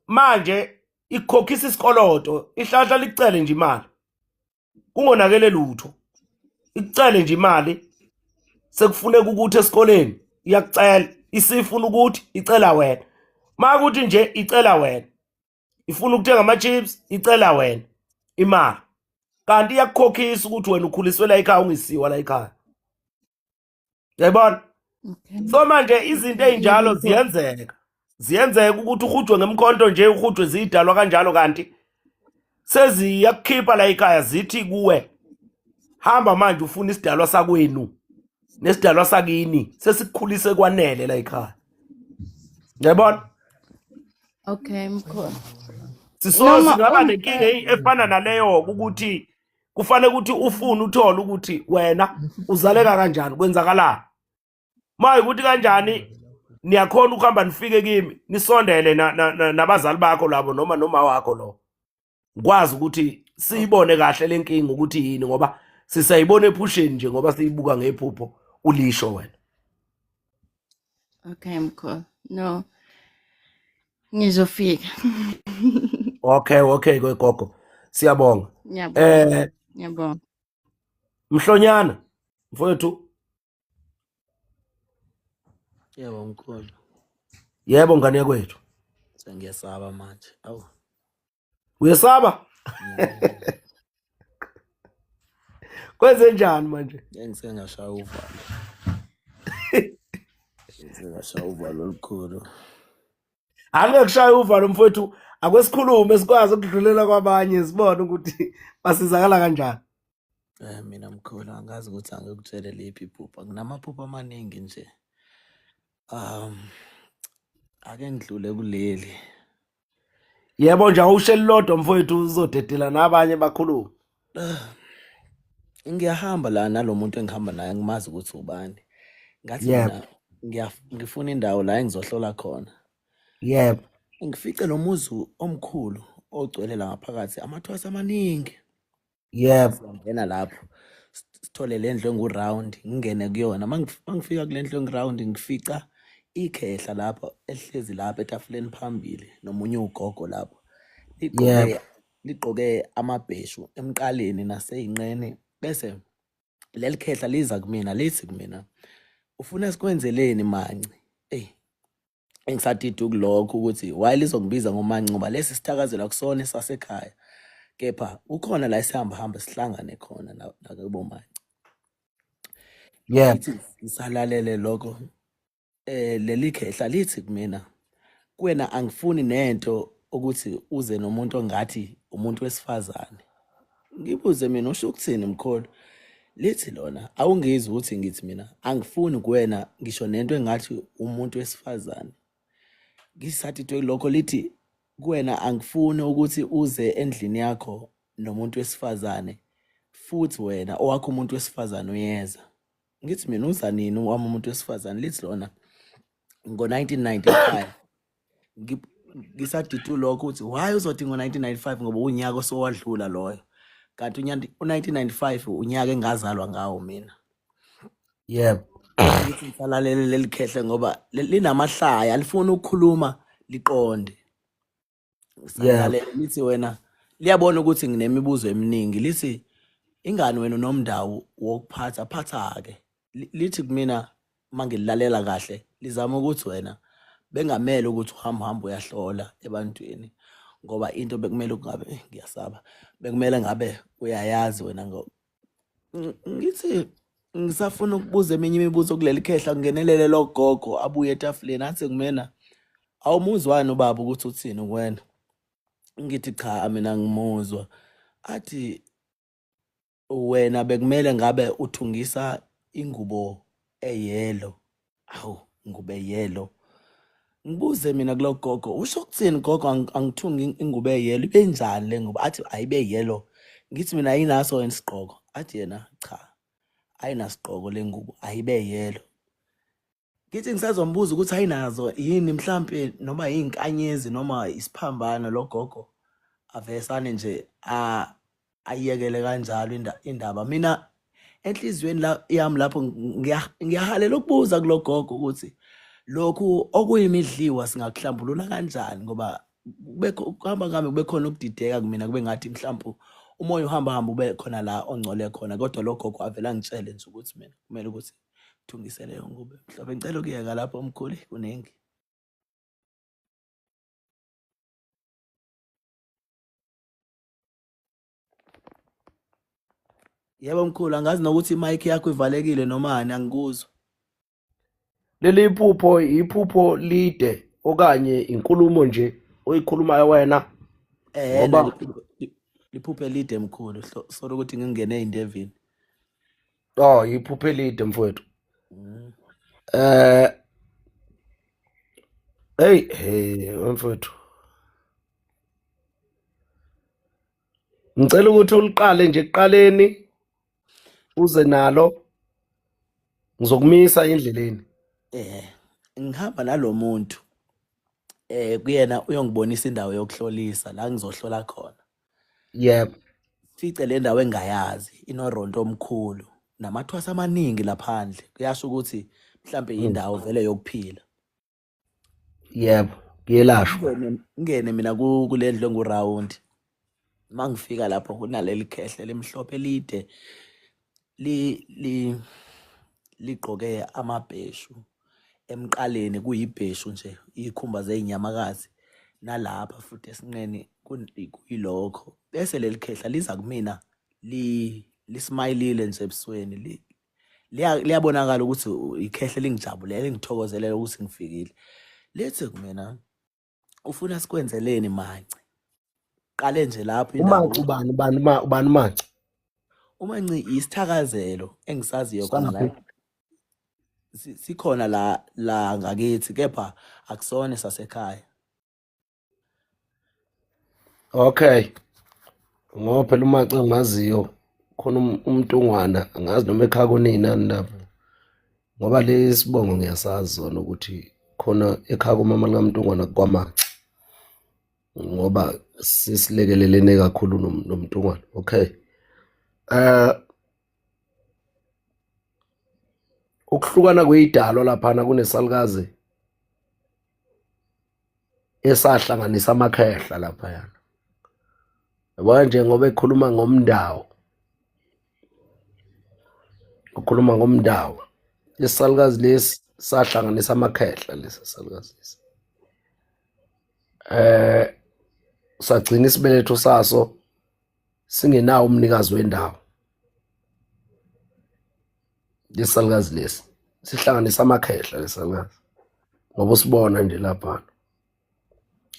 Manje ikukhokhisa isikoloto, ihlahla licele nje imali kungonakele lutho, ikucele nje imali. Sekufuneka ukuthi esikoleni iyakucela, isifuna ukuthi icela wena, makuthi nje icela wena, ifuna ukuthenga ama-chips icela wena imali, kanti iyakukhokhisa ukuthi wena ukhuliswe la ekhaya ungisiwa la ekhaya. Uyayibona? So manje izinto ey'njalo ziyenzeka ukuthi uhujwe ngemkhonto nje, uhujwe ziyidalwa kanjalo, kanti seziyakukhipha la ekhaya zithi kuwe hamba manje ufuna isidalwa sakwenu nesidalwa sakini, sesikukhulise kwanele la ekhaya. Uyayibona? Okay, mkhulu. Singaba nenkinga efana naleyo ukuthi kufanele ukuthi ufune uthole ukuthi wena uzaleka kanjani, kwenzakalani. Maye ukuthi kanjani niyakhona ukuhamba nifike kimi nisondele nabazali bakho labo noma noma wakho lo, ngikwazi ukuthi siyibone kahle lenkinga ukuthi yini, ngoba sisayibona ephusheni nje, ngoba siyibuka ngephupho ulisho wena. Okay mkhulu, no ngizofika. Okay gogo, siyabonga. Ngiyabonga. Ngiyabonga. Mhlonyana mfowethu. Yebo mkhulu. Yebo ngane yakwethu. Sengiyesaba manje. Awu. Uyesaba? Kwenze njani manje? Ngeke ngashaya uvalo. Ngashaya uvalo olukhulu. Angeke uvalo mfowethu, akwesikhulume sikwazi ukudlulela kwabanye sibone ukuthi basizakala kanjani. Mina mkhulu angazi ukuthi angikutshele liphi iphupho. Nginamaphupho amaningi nje. Ake ngidlule kuleli. Yebo nje awusheli lodwa mfowethu, uzodedela nabanye bakhulume. Ngiyahamba la nalomuntu engihamba naye, ngimazi ukuthi ubani. Ngathi mina ngifuna indawo la engizohlola khona. Yebo. Ngifice lo muzi omkhulu ogcwele la ngaphakathi amathwasa amaningi. Yebo. Siyangena lapho sithole le ndlu engu-round, ngingene kuyona. Mangifika kule ndlu engu-round ngifica ikhehla lapho elihlezi lapho etafuleni phambili nomunye ugogo lapho. Ligqoke amabheshu emqaleni naseyinqeni, bese leli khehla liza kumina lithi kumina ufuna sikwenzeleni manci? Ey, engisadida kulokho ukuthi why lizongibiza ngomanci, ngoba lesi sithakazela kusona esasekhaya, kepha kukhona la esihamba hamba sihlangane khona nakubo manci. Yebo. Ngisalalele lokho Leli khehla lithi kumina, kuwena angifuni nento ukuthi uze nomuntu ongathi umuntu wesifazane. Ngibuze mina usho ukuthini mkhulu? Lithi lona awungizwa ukuthi ngithi mina angifuni kuwena ngisho nento engathi umuntu wesifazane. Ngisathi twe lokho lithi kuwena angifuni ukuthi uze endlini yakho nomuntu wesifazane futhi wena owakho umuntu wesifazane uyeza. Ngithi mina uza nini wami umuntu wesifazane? Lithi lona ngo-1995. Ngisadida lokho ukuthi why uzothi ngo-1995 ngoba unyaka osowadlula loyo, kanti u-1995 unyaka engazalwa ngawo mina. Yebo. Ngithi ngisalalele leli khehle ngoba linamahlaya, alifuni ukukhuluma liqonde. Ngisalalele lithi wena liyabona ukuthi nginemibuzo eminingi, lithi ingani wena unomndawo wokuphatha, phatha-ke. Lithi kumina uma ngililalela kahle lizama ukuthi wena bengamele ukuthi uhamba uhamba uyahlola ebantwini, ngoba into bekumele kungabe, ngiyasaba, bekumele ngabe uyayazi wena. Ngithi ngisafuna ukubuza eminye imibuzo kuleli khehla, kungenelele lo gogo abuye etafuleni athi kumina awumuzwani ubaba ukuthi uthini kuwena? Ngithi cha mina ngimuzwa. Athi wena bekumele ngabe uthungisa ingubo eyelo. Awu, ingubo eyelo. Ngibuze mina kulo gogo, usho ukuthini gogo angithungi ingubo eyelo, ibe njani le ngubo? Athi ayibe yellow. Ngithi mina ayinaso yini isigqoko? Athi yena cha, ayinasigqoko le ngubo, ayibe yellow. Ngithi ngisazombuza ukuthi ayinazo yini mhlampe noma izinkanyezi noma isiphambano, lo gogo avesane nje ayiyekele kanjalo indaba. Mina enhliziyweni yami lapho ngiyahalela ukubuza kulo gogo ukuthi lokhu okuyimidliwa singakuhlambulula kanjani, ngoba kuhamba kuhambe kube khona ukudideka kumina, kube ngathi mhlawumbe umoya uhamba hamba ube khona la ongcole khona, kodwa lo gogo avele angitshele nje ukuthi mina kumele ukuthi ngithungise leyo ngubo. Mhlawumbe ngicela ukuyeka lapho mkhulu, kuningi. Yebo mkhulu, angazi nokuthi imic yakho ivalekile noma ani, angikuzwa. Leli iphupho iphupho lide okanye inkulumo nje oyikhulumayo wena? Ngoba liphupho elide mkhulu, sorry ukuthi ngingene ey'ndevini. Oh, iphupho elide mfowethu. Hey, hey mfowethu. Ngicela ukuthi uliqale nje ekuqaleni uze nalo, ngizokumisa endleleni. Ngihamba nalomuntu kuyena uyongibonisa indawo yokuhlolisa la ngizohlola khona. Yebo. Fice le ndawo engayazi inoronto omkhulu namathwasa amaningi laphandle, kuyasho ukuthi mhlambe indawo vele yokuphila. Yebo, kuyelashwa. Ngene mina kule ndlu engurawundi. Uma ngifika lapho kunaleli khehle elimhlophe elide ligqoke amabheshu emqaleni, kuyibheshu nje izikhumba zezinyamakazi, nalapha futhi esinqeni kuyilokho. Bese leli khehla liza kumina lismayilile nje ebusweni, liyabonakala ukuthi ikhehle lingijabulele, lingithokozelele ukuthi ngifikile. Lithi kumina ufuna sikwenzeleni Manci? Qale nje lapho indaba. UManci ubani, ubani, ubani uManci? UManci isithakazelo engisaziyo khona la. Sikhona la ngakithi, kepha akusona sasekhaya. Okay. Ngoba phela uManci engimaziyo khona umntungwana, angazi noma ekhaya kunina lapho. Ngoba lesibongo ngiyasazi sona ukuthi khona ekhaya kumama likaMntungwana kwaManci. Ngoba sisilekelelene kakhulu nomntungwana. Okay. Ukuhlukana kweyidalwa laphana kunesalukazi esahlanganisa amakhehla laphayana. Yabona nje ngoba ekhuluma ngomndawo, ukhuluma ngomndawo, lesalukazi lesi sahlanganisa amakhehla, lesi salukazi lesi. Sagcina isibeletho saso singenawo umnikazi wendawo. Lesalukazi lesi sihlanganisa amakhehla lesalukazi. Ngoba usibona nje lapha.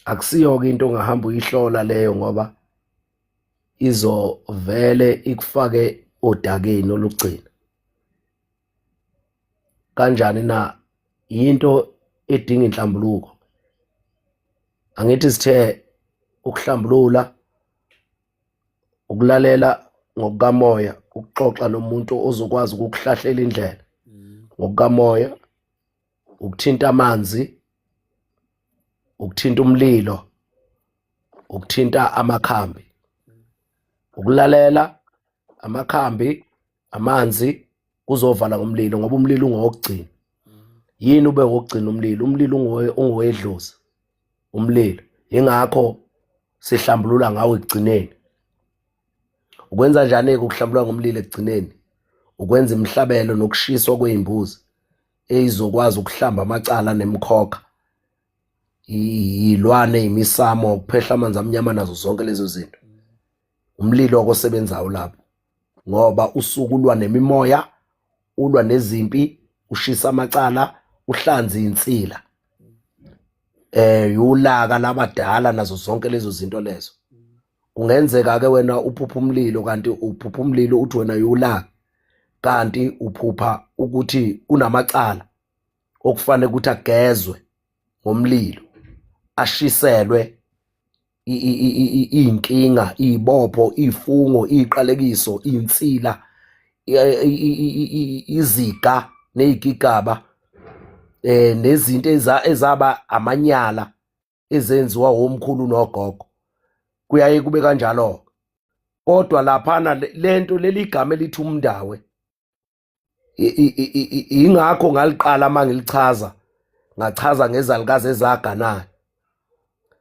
Akusiyo-ke into ongahamba uyihlola leyo ngoba izovele ikufake odakeni olugcina. Kanjani na? Yinto edinga inhlambuluko. Angithi sithe ukuhlambulula, ukulalela ngokukamoya, ukuxoxa nomuntu ozokwazi ukukuhlahlela indlela ngokukamoya, ukuthinta amanzi, ukuthinta umlilo, ukuthinta amakhambi, ukulalela amakhambi, amanzi kuzovala ngomlilo ngoba umlilo ungowokugcina. Yini ube wokugcina umlilo? Umlilo ungowedlozi umlilo, ingakho sihlambulula ngawo ekugcineni. Ukwenza njani-ke ukuhlambulula ngomlilo ekugcineni? Ukwenza imihlabelo nokushiswa kwey'mbuzi eyizokwazi ukuhlamba amacala nemikhokha, iy'lwane, imisamo, ukuphehla amanzi amnyama nazo zonke lezo zinto. Umlilo osebenzayo lapho ngoba usuke ulwa nemimoya, ulwa nezimpi, ushisa amacala, uhlanze insila, yulaka labadala nazo zonke lezo zinto lezo. Kungenzeka ke wena uphupha umlilo kanti uphupha umlilo uthi wena yulaka, kanti uphupha ukuthi kunamacala okufanele ukuthi agezwe ngomlilo, ashiselwe iy'nkinga, iy'bopho, iy'fungo, iy'qalekiso, iy'nsila, iziga ney'gigaba nezinto ezaba amanyala ezenziwa womkhulu nogogo. Kuyaye kube kanjalo. Kodwa laphana lento leli gama elithi umndawe, ingakho ngaliqala uma ngilichaza, ngachaza ngezalukazi ezaganayo.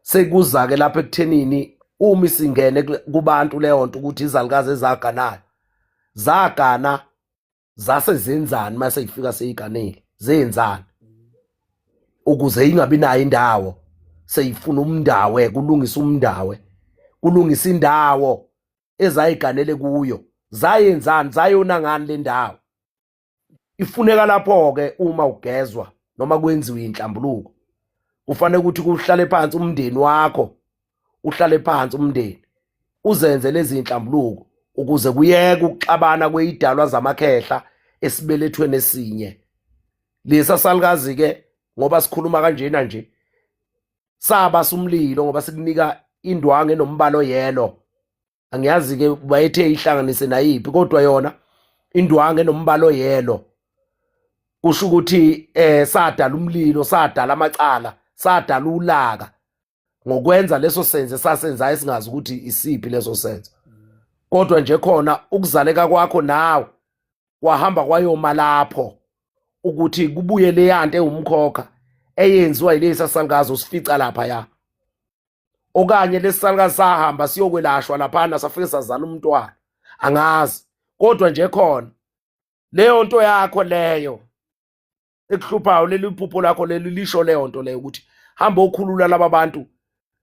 Sekuza-ke lapha ekuthenini uma isingene kubantu leyo nto ukuthi izalukazi ezaganayo zagana zase zenzani uma seyifika seyiganile, zenzani ukuze ingabi nayo indawo, seyifuna umndawe, kulungisa umndawe, kulungisa indawo ezayiganele kuyo, zayenzani, zayona ngani le ndawo. Ifuneka lapho-ke uma ugezwa noma kwenziwe inhlambuluko, kufanele ukuthi kuhlale phansi umndeni wakho, uhlale phansi umndeni uzenze lezi inhlambuluko ukuze kuyeke ukuxabana kweyidalwa zamakhehla esibelethweni esinye. Lesa salukazi-ke ngoba sikhuluma kanjena nje saba sumlilo ngoba sikunika indwangu enombala oyelo, angiyazi-ke bayethe ihlanganise nayiphi, kodwa yona indwangu enombala oyelo kusho ukuthi sadala umlilo, sadala amacala, sadala ulaka ngokwenza leso senzo esasenzayo singazi ukuthi isiphi leso senzo. Kodwa nje khona ukuzaleka kwakho nawe kwahamba kwayoma lapho ukuthi kubuye leyanto ewumkhokha eyenziwa yilesi salukazi osifica lapha ya, okanye lesi salukazi sahamba siyokwelashwa laphana safike sazala umntwana, angazi. Kodwa nje khona leyo nto yakho leyo ekuhluphayo, leli phupho lakho leli lisho leyo nto leyo ukuthi hamba okhulula laba bantu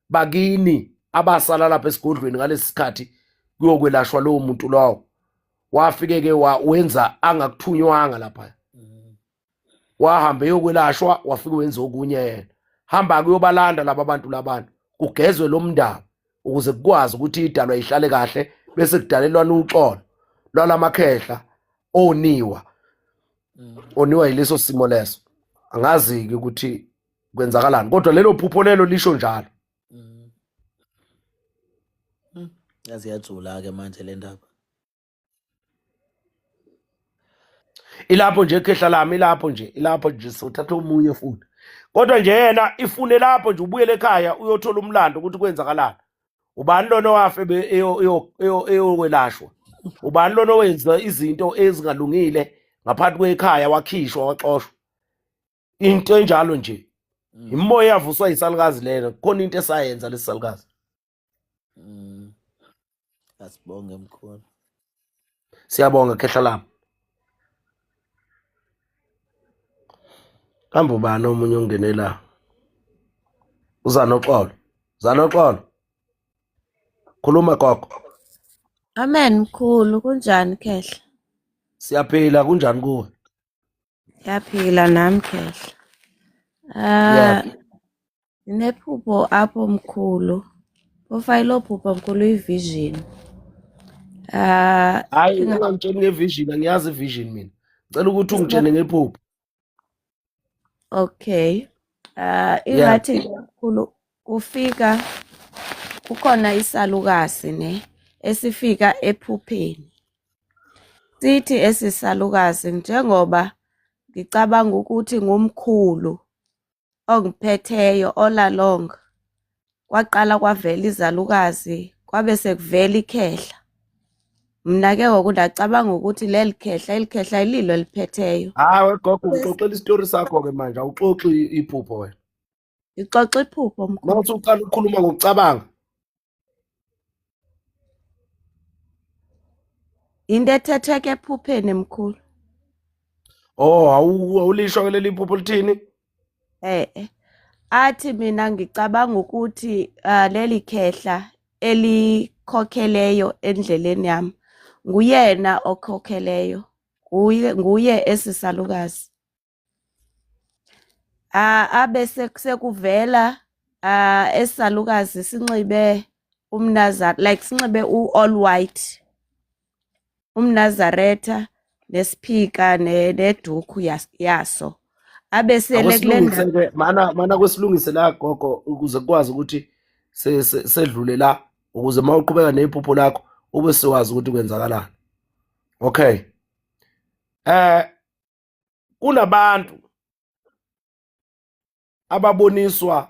bakini abasala lapha esigodlweni ngalesi sikhathi kuyokwelashwa lowo muntu lowo. Wafike ke wenza angakuthunywanga lapha, wahamba eyokwelashwa, wafike wenza okunye yena. Hamba kuyobalanda laba bantu labantu, kugezwe lo mndaba ukuze kukwazi ukuthi idalwa ihlale kahle, bese kudalelwana uxolo lwalamakhehla oniwa oniwa yileso simo leso. Angazi-ke ukuthi kwenzakalani, kodwa lelo phupho lelo lisho njalo. Yazi yajula-ke manje le ndaba. Ilapho nje khehla lami, ilapho nje, ilapho nje, sothatha omunye futhi. Kodwa nje yena ifune lapho nje ubuyele ekhaya uyothola umlando ukuthi kwenzakalani. Ubani lona owafe eyokwelashwa? Ubani lona owenza izinto ezingalungile ngaphansi kwekhaya wakhishwa waxoshwa? Into enjalo nje. Imimoya eyavuswa yisalukazi lelo, khona into esayenza lesisalukazi. Asibonge mkhulu. Siyabonga khehla lami. Kambe ubani omunye ongenela? Uzanoxolo. Zanoxolo. Khuluma gogo. Amen mkhulu, kunjani khehla? Siyaphila, kunjani kuwe? Ngiyaphila nami khehla. Ah, Yebo. Nginephupho apho mkhulu. Profile phupho mkhulu i-vision. Ah, Hayi, ungangitsheli ngevision, angiyazi ivision mina. Ngicela ukuthi ungitshele ngephupho. Okay. Ah, Yebo. ingathi mkhulu kufika kukhona isalukazi ne esifika ephupheni. Sithi esisalukazi njengoba ngicabanga ukuthi ngumkhulu ongiphetheyo all along kwaqala kwavela izalukazi kwabe sekuvela ikhehla. Mina ke ngoku ndacabanga ukuthi leli khehla elikhehla ililo eliphetheyo. Hayi we gogo, ngixoxela isitori sakho-ke manje, awuxoxi iphupho wena. Ngixoxa iphupho Uma mkhulu. usuqala ukukhuluma ngokucabanga. Into ethetheka ephupheni mkhulu. Oh, awulisho ke leli phupho lithini? Eh eh. Athi mina ngicabanga ukuthi leli khehla elikhokheleyo endleleni yami nguyena okhokheleyo nguye nguye esisalukazi. Abe sekuvela esalukazi sinxibe umnazar like sinxibe u-all white umnazaretha nesiphika nedukhu yaso abe sele kule Akwesilungise ndawo ke mana mana kwesilungise la gogo ukuze kukwazi ukuthi sedlule la ukuze uma uqhubeka nephupho lakho ube sewazi ukuthi kwenzakalani. Okay. Kunabantu ababoniswa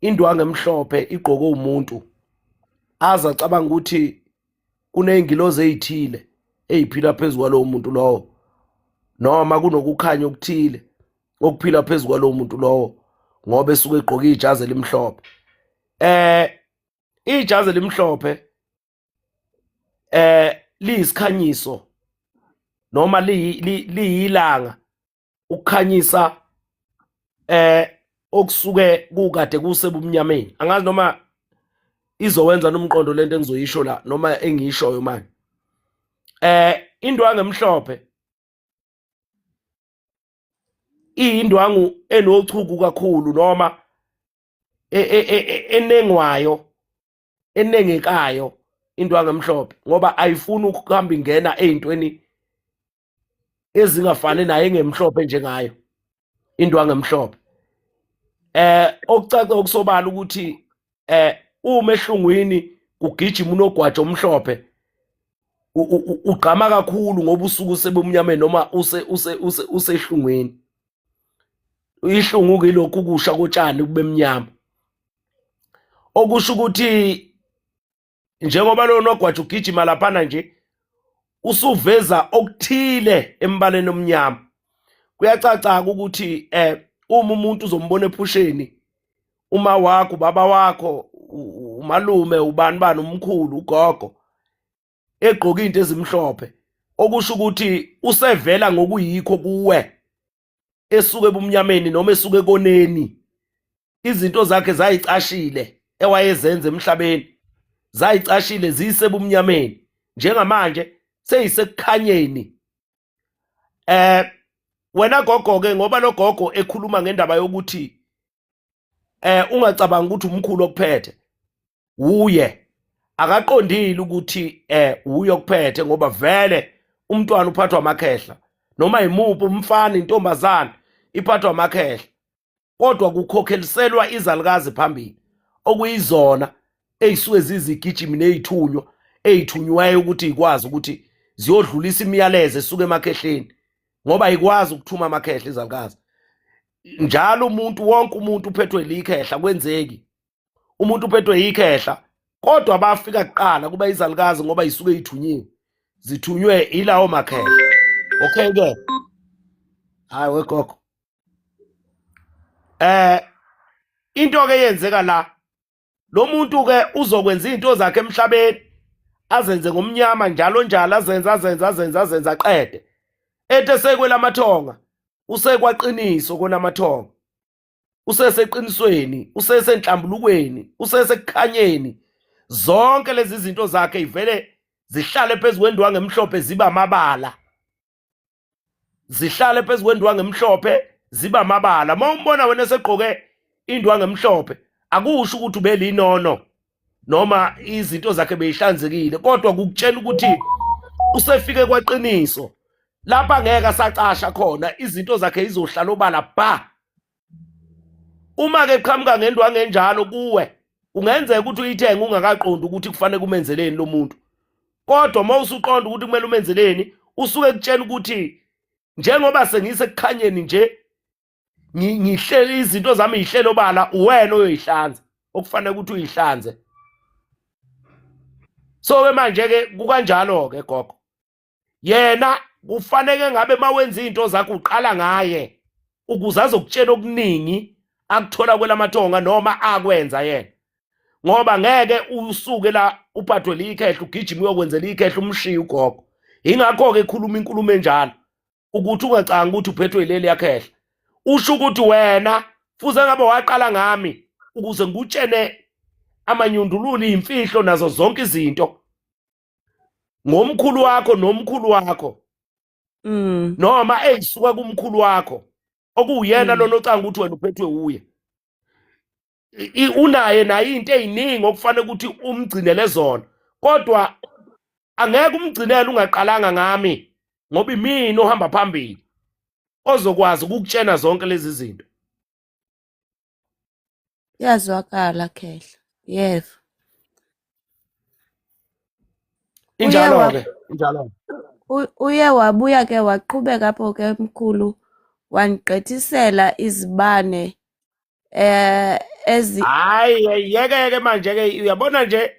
indwangu emhlophe igqoke umuntu aze acabanga ukuthi kuney'ngilozi ey'thile ey'phila phezu kwalowo muntu lowo noma kunokukhanya okuthile okuphila phezu kwalowo muntu lowo ngoba esuke egqoke ijazi elimhlophe. Ijazi elimhlophe liyisikhanyiso noma liyilanga ukukhanyisa okusuke kukade kusebumnyameni. Angazi noma izowenza nomqondo lento engizoyisho la noma engiyishoyo manje. Indwangu emhlophe iyindwangu enochuku kakhulu noma enengwayo enengekayo indwangu emhlophe ngoba ayifuni ukuhamba ingena ey'ntweni ezingafani naye engemhlophe njengayo indwangu emhlophe. Okucaca okusobala ukuthi uma ehlungwini kugijima unogwaja omhlophe ugqama kakhulu ngoba usuke usebumnyameni noma usehlungwini. Ihlungu-ke ilokhu kusha kotshani kube mnyama, okusho ukuthi njengoba lo nogwaja ugijima laphana nje usuveza okuthile embaleni omnyama. Kuyacaca ukuthi uma umuntu uzombona ephusheni, uma wakho, ubaba wakho, umalume, ubani bani, umkhulu, ugogo, egqoka into ezimhlophe, okusho ukuthi usevela ngokuyikho kuwe, esuke ebumnyameni noma esuke ekoneni. Izinto zakhe zayicashile ewayezenza emhlabeni, zayicashile ziyisebumnyameni, njengamanje seyisekukhanyeni. Wena gogo ke, ngoba lo gogo ekhuluma ngendaba yokuthi ungacabanga ukuthi umkhulu okuphethe uye, akaqondile ukuthi uye okuphethe, ngoba vele umntwana uphathwa amakhehla noma imuphi umfana intombazana iphathwa amakhehla, kodwa kukhokheliselwa izalukazi phambili okuyizona eyisuke zizigijimi nezithunywa ezithunyweyo ukuthi ikwazi ukuthi ziyodlulisa imiyalezo esuka emakhehleni, ngoba ayikwazi ukuthuma amakhehla izalukazi. Njalo umuntu wonke umuntu uphethwe likhehla, kwenzeki umuntu uphethwe yikhehla, kodwa bafika kuqala kuba izalukazi ngoba isuke ithunyiwe, zithunywe ilawo makhehla. Okay ke, hayi wegogo, into ke yenzeka la, lo muntu ke uzokwenza izinto zakhe emhlabeni azenze ngomnyama njalo njalo, azenze azenze azenze azenze aqede, ethe sekwelamathonga usekwaqiniso konamathonga, useseqinisweni, usesenhlambulukweni, usesekukhanyeni. Zonke lezi zinto zakhe ivele zihlale phezu kwendwangu emhlophe ziba amabala, zihlale phezu kwendwangu emhlophe Ziba amabala. Uma umbona wena esegqoke indwangu emhlophe, akusho ukuthi ubelinono noma izinto zakhe beyihlanzekile, kodwa kukutshela ukuthi usefike kwaqiniso lapha ngeke asacasha khona, izinto zakhe izohlala obala ba. Uma ke qhamuka ngendwangu enjalo kuwe, kungenzeka ukuthi uyithenge ungakaqondi ukuthi kufanele kumenzeleni lo muntu, kodwa uma usuqonda ukuthi kumele umenzeleni, usuke kutshela ukuthi njengoba sengisekukhanyeni nje, ngihlele izinto zami yihlelo obala, uwena oyoyihlanza okufanele ukuthi uyihlanze. So ke manje ke kukanjalo ke gogo, yena kufanele ngabe mawenza izinto zakho uqala ngaye ukuze azokutshela okuningi akuthola kwelamathonga noma akwenza yena, ngoba ngeke usuke la uphathwe likhehla ugijima uyokwenzela ikhehla umshiye ugogo. Ingakho ke ekhuluma inkulumo enjalo ukuthi ungacanga ukuthi uphethwe yileli yakhehla, usho ukuthi wena fuze ngabe waqala ngami ukuze ngikutshene amanyundululu, imfihlo nazo zonke izinto ngomkhulu wakho nomkhulu wakho noma eyisuka kumkhulu wakho okuwuyena lona ocanga ukuthi wena uphethwe uye. Unaye naye into eziningi okufanele ukuthi umgcinele zona, kodwa angeke umgcinele ungaqalanga ngami, ngoba imina ohamba phambili ozokwazi ukukutshena zonke lezi zinto. Iyazwakala khehla. Yebo. Injalo ke, injalo. Uye wabuya ke waqhubeka apho ke mkhulu, wangigqithisela izibane ezi Hayi, yeke ke manje ke uyabona nje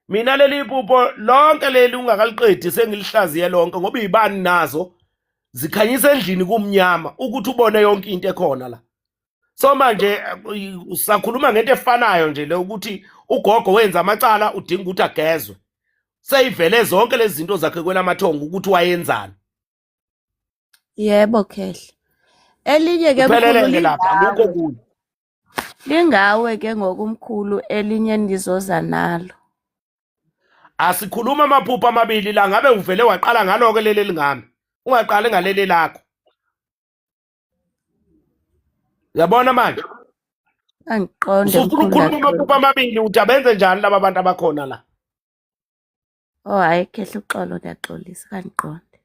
mina leli phupho lonke leli ungakaliqedi sengilihlaziye lonke, ngoba izibani nazo zikhanyisa endlini kumnyama ukuthi ubone yonke into ekhona la. So manje usakhuluma ngento efanayo nje le ukuthi ugogo wenza amacala udinga ukuthi agezwe. Seyivele zonke lezi zinto zakhe kwelamathongo ukuthi wayenzani. Yebo khehla. Elinye ke mkhulu Kuphelele lapha, akukho okunye. Lingawe ke ngokumkhulu elinye ndizoza nalo. Asikhuluma amaphupho amabili la, ngabe uvele waqala ngaloko leli lingami. Ungaqali ngaleli lakho. Uyabona manje? Angiqonde Usufuna mkhulu ukukhuluma kakhulu. amaphupho amabili uthi abenze njani laba bantu abakhona la? Oh hayi khehla uxolo, ngiyaxolisa, kangiqonde.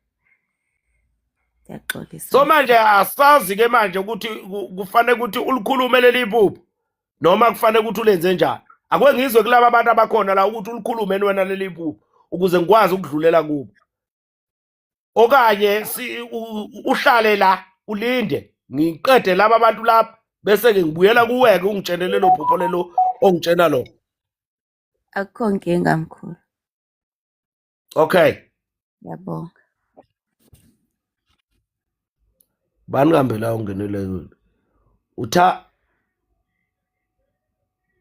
Ngiyaxolisa. So manje asazi ke manje ukuthi kufanele ukuthi ulikhulume leli phupho noma kufanele ukuthi ulenze njani. Ake ngizwe kulaba abantu abakhona la ukuthi ulikhulume wena leli phupho ukuze ngikwazi ukudlulela kubo. Okanye uhlale la ulinde ngiqede laba abantu lapha bese ke ngibuyela kuwe ke ungitshele lelo phupho lelo ongitshena lo. Akukho nkinga mkhulu. Okay. Ngiyabonga. Bani kambe la ungenele kulo? Utha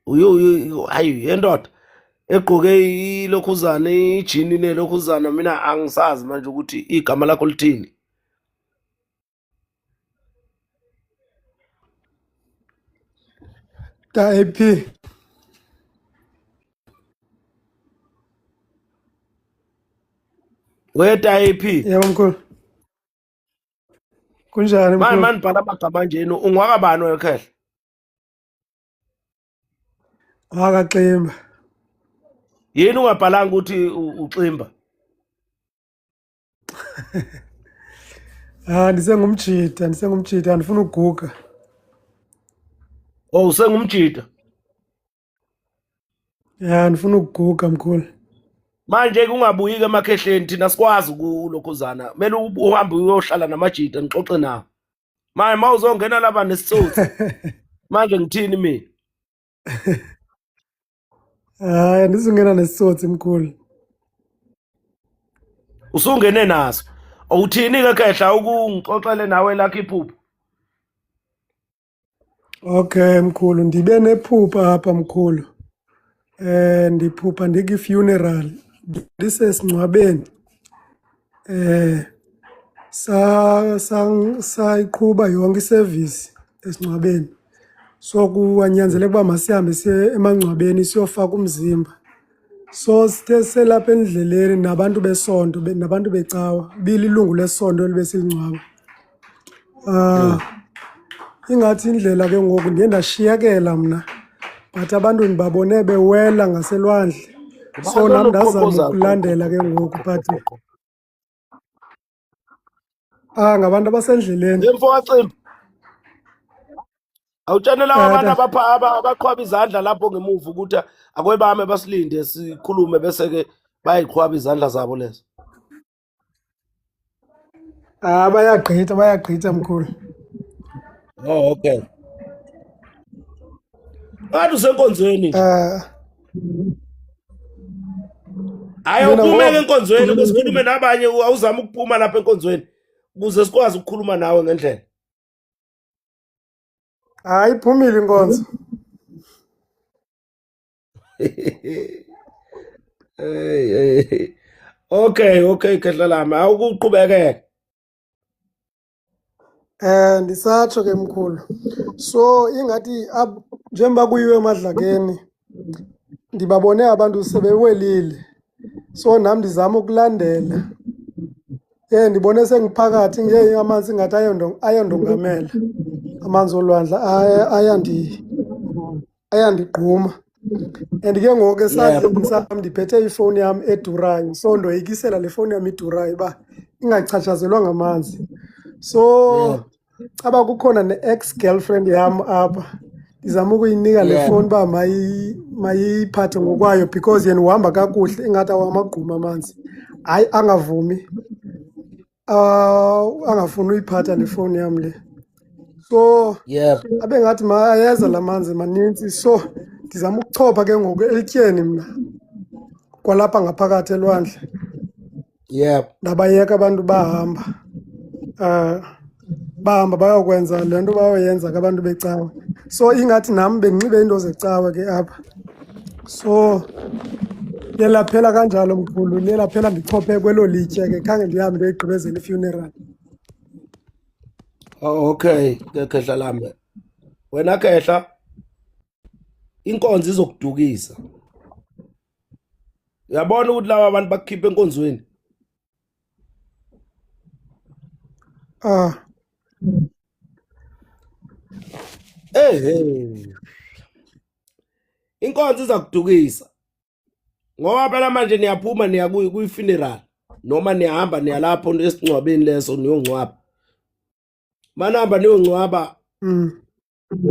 uyu hayi yendoda egqoke ilokhuzana ijini nelokhuzana, mina angisazi manje ukuthi igama lakho lithini. Ta AP. Weta AP. Yebo mkhulu. Kunjani Manje mkhulu? manje bhala amagama nje ungwaka bani wena khehla? Akaximba. Yini ungabhalanga ukuthi uximba? Ah ndisengumjita, ndisengumjita andifuna uguga. Oh usengumjita. Ya ndifuna ukuguga mkhulu. Manje kungabuyi ke emakhehleni, thina sikwazi ukulokhuzana. Kumele uhambe uyohlala namajita nixoxe nawo. Manje mawuzongena lapha nesitsotsi. Manje ngithini mina? Hayi andizungena nesitsotsi mkhulu. Usungene naso. Awuthini ke khehla ukungixoxele nawe lakho iphupho? Okay mkhulu, ndibe nephupha apha mkhulu. Ndiphupha ndikwi funeral, ndisesingcwabeni. Sa sayiqhuba yonke iservice esingcwabeni. So kuwanyanzeleka uba masihambe siye emangcwabeni siyofaka umzimba. So sithe selapha endleleni nabantu besonto nabantu becawa, bililungu lesonto elibe silingcwaba. Ingathi indlela ke ngoku ndiye ndashiyekela mna, but abantu ndibabone bewela ngaselwandle. So Ngubani nam ndazama oloqhoqhoza ukulandela ke ngoku, but ah, ngabantu abasendleleni. Mfo kaCimbi, awutshane laba Eh, bantu tata. abaqhwaba izandla lapho ngemuva ukuthi akwebame basilinde sikhulume bese-ke bayiqhwaba izandla zabo lezo. Ah, bayagqitha, bayagqitha mkhulu. Oh, okay. Ngathi usenkonzweni nje. Eh, Hayi mina awuphumeke ngoba enkonzweni ukuze sikhulume nabanye, awuzame ukuphuma lapha enkonzweni ukuze sikwazi ukukhuluma nawe ngendlela. Hayi, iphumile inkonzo. Hey, hey. Okay, okay khehla lami, awukuqhubekeke. Eh, ndisatsho ke mkhulu. So ingathi njengoba kuyiwe emadlakeni ndibabone abantu sebewelile. So nam ndizama ukulandela. Ndibone sengiphakathi nje amanzi ngathi ayondongamela. Amanzi olwandle ayandigquma. And ke ngoku esandleni sam ndiphethe ifowuni yam edurayo, so ndoyikisela le fowuni yam idurayo uba ingachatshazelwa ngamanzi. So caba kukhona ne-ex-girlfriend yam apha, ndizama ukuyinika le fowuni uba mayiyiphathe ngokwayo because yena uhamba kakuhle, ingathi awamagquma amanzi. Hayi, angavumi, angafuni uyiphatha le fowuni yam le. So abe ngathi ayeza la manzi maninzi, so ndizama ukuchopha ke ngoku elityeni mna kwalapha ngaphakathi elwandle. Ndabayeka abantu bahamba. Bahamba bayokwenza le nto bayoyenza ke abantu becawe. So ingathi nam bendinxibe iinto zecawe ke apha. So liye laphela kanjalo mkhulu, liye laphela ndichophe kwelo litye ke, khange ndihambe ndiyoyigqibezela i-funeral. Oh, okay, ke khehla lami. Wena khehla, inkonzo izokudukisa. Uyabona ukuthi laba bantu bakukhipha enkonzweni? Hey, hey. Inkonzo izakudukisa. Ngoba phela manje niyaphuma niya kuyi funeral noma niyahamba niya lapho esingcwabeni leso niyongcwaba. Manihamba niyongcwaba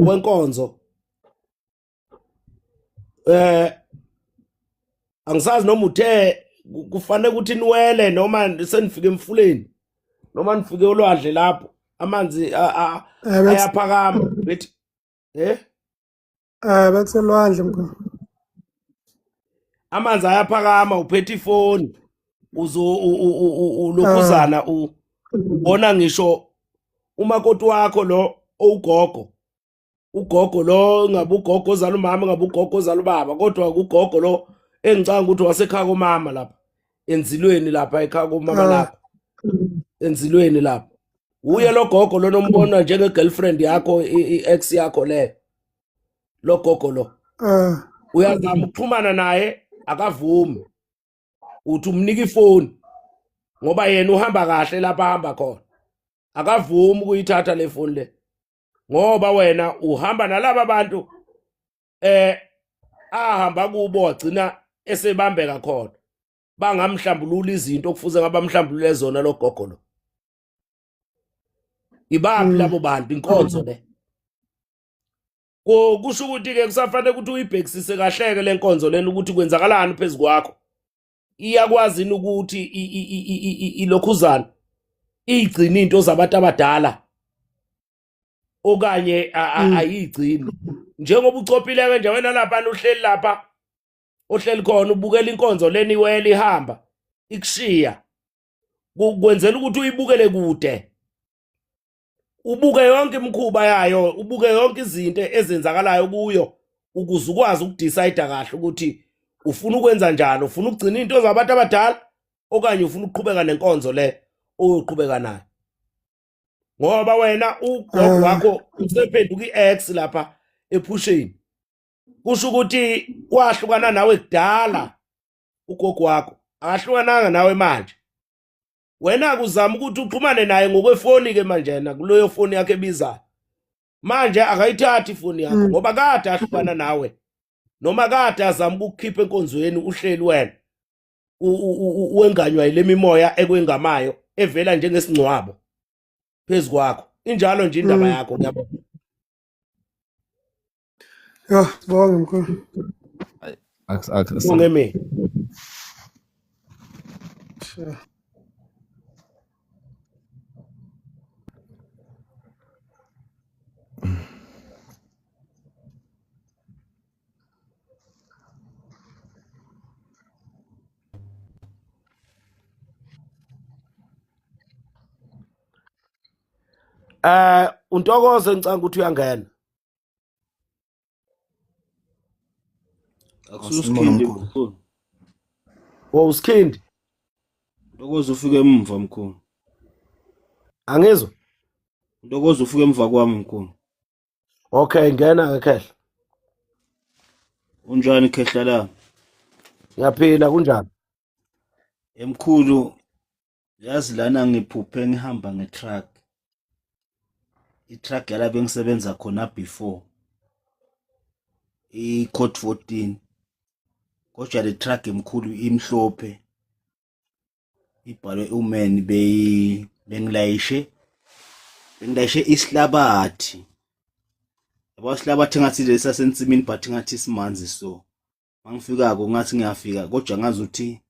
kwenkonzo. Angisazi noma uthe kufanele ukuthi niwele noma senifike emfuleni noma nifike olwandle lapho amanzi ayaphakama bethi Bekuselwandle mkhulu. Amanzi ayaphakama, uphethe ifoni uzo ulokhuzana ubona ngisho umakoti wakho lo owugogo, ugogo lo ngabe ugogo ozala umama, ngabe ugogo ozala ubaba, kodwa ugogo lo engicanga ukuthi wasekhaya komama lapha enzilweni lapha ekhaya komama lapha enzilweni lapha uye lo gogo lo nombona njenge girlfriend yakho, i-ex yakho le, lo gogo lo. Uyazama ukuxhumana naye akavumi, uthi umnika ifoni ngoba yena uhamba kahle lapha ahamba khona, akavumi ukuyithatha le foni le ngoba wena uhamba nalaba bantu ahamba kubo wagcina esebambeka khona, bangamhlambulula izinto okufuze ngabamhlambulule zona lo gogo lo. Ibaphi labo bantu? Inkonzo le. Kusho ukuthi ke kusafanele ukuthi uyibhekisise kahle ke lenkonzo lena ukuthi kwenzakalani phezu kwakho. Iyakwazi yini ukuthi ilokhuzana igcine into zabantu abadala okanye ayigcini? Njengoba ucophileke nje wena lapha uhleli lapha ohleli khona ubukela inkonzo leni iwela ihamba ikushiya, kwenzela ukuthi uyibukele kude, ubuke yonke imikhuba yayo, ubuke yonke izinto ezenzakalayo kuyo ukuze ukwazi ukudecide kahle ukuthi ufuna ukwenza njani, ufuna ukugcina into zabantu abadala okanye ufuna ukuqhubeka nenkonzo le oyoqhubeka nayo. Ngoba wena ugogo wakho usephenduka i-ex lapha ephusheni, kusho ukuthi wahlukana nawe kudala ugogo wakho, akahlukananga nawe manje. Wena kuzama ukuthi uxhumane naye ngokwefoni ke manje yena kuleyo foni yakhe ebizayo. Manje akayithathi ifoni yakho ngoba kade ahlukana nawe noma kade azama ukukukhipha enkonzweni uhleli wena wenganywa yile mimoya ekwengamayo evela njengesingcwabo phezu kwakho. Injalo nje indaba yakho, ngiyabonga. Yho, sibonge mkhulu. Sibonge mina. Sure. Untokozo ngicanga ukuthi uyangena. Akususikhindi mkhulu. Oh usikhindi. Ntokozo ufike emva mkhulu. Angizwa. Ntokozo ufike emva kwami mkhulu. Okay, ngena ke khehla. Unjani khehla la? Ngiyaphila kunjani? Emkhulu yazi lana ngiphuphe ngihamba ngetruck. I-truck yala bengisebenza khona before. I-code 14. Kodwa le truck emkhulu imhlophe. Ibhalwe uman beyi bengilayishe bengilayishe isihlabathi. Yabo isihlabathi ngathi lesa sensimini but ngathi simanzi so. Mangifikako ngathi ngiyafika kodwa ngazi ukuthi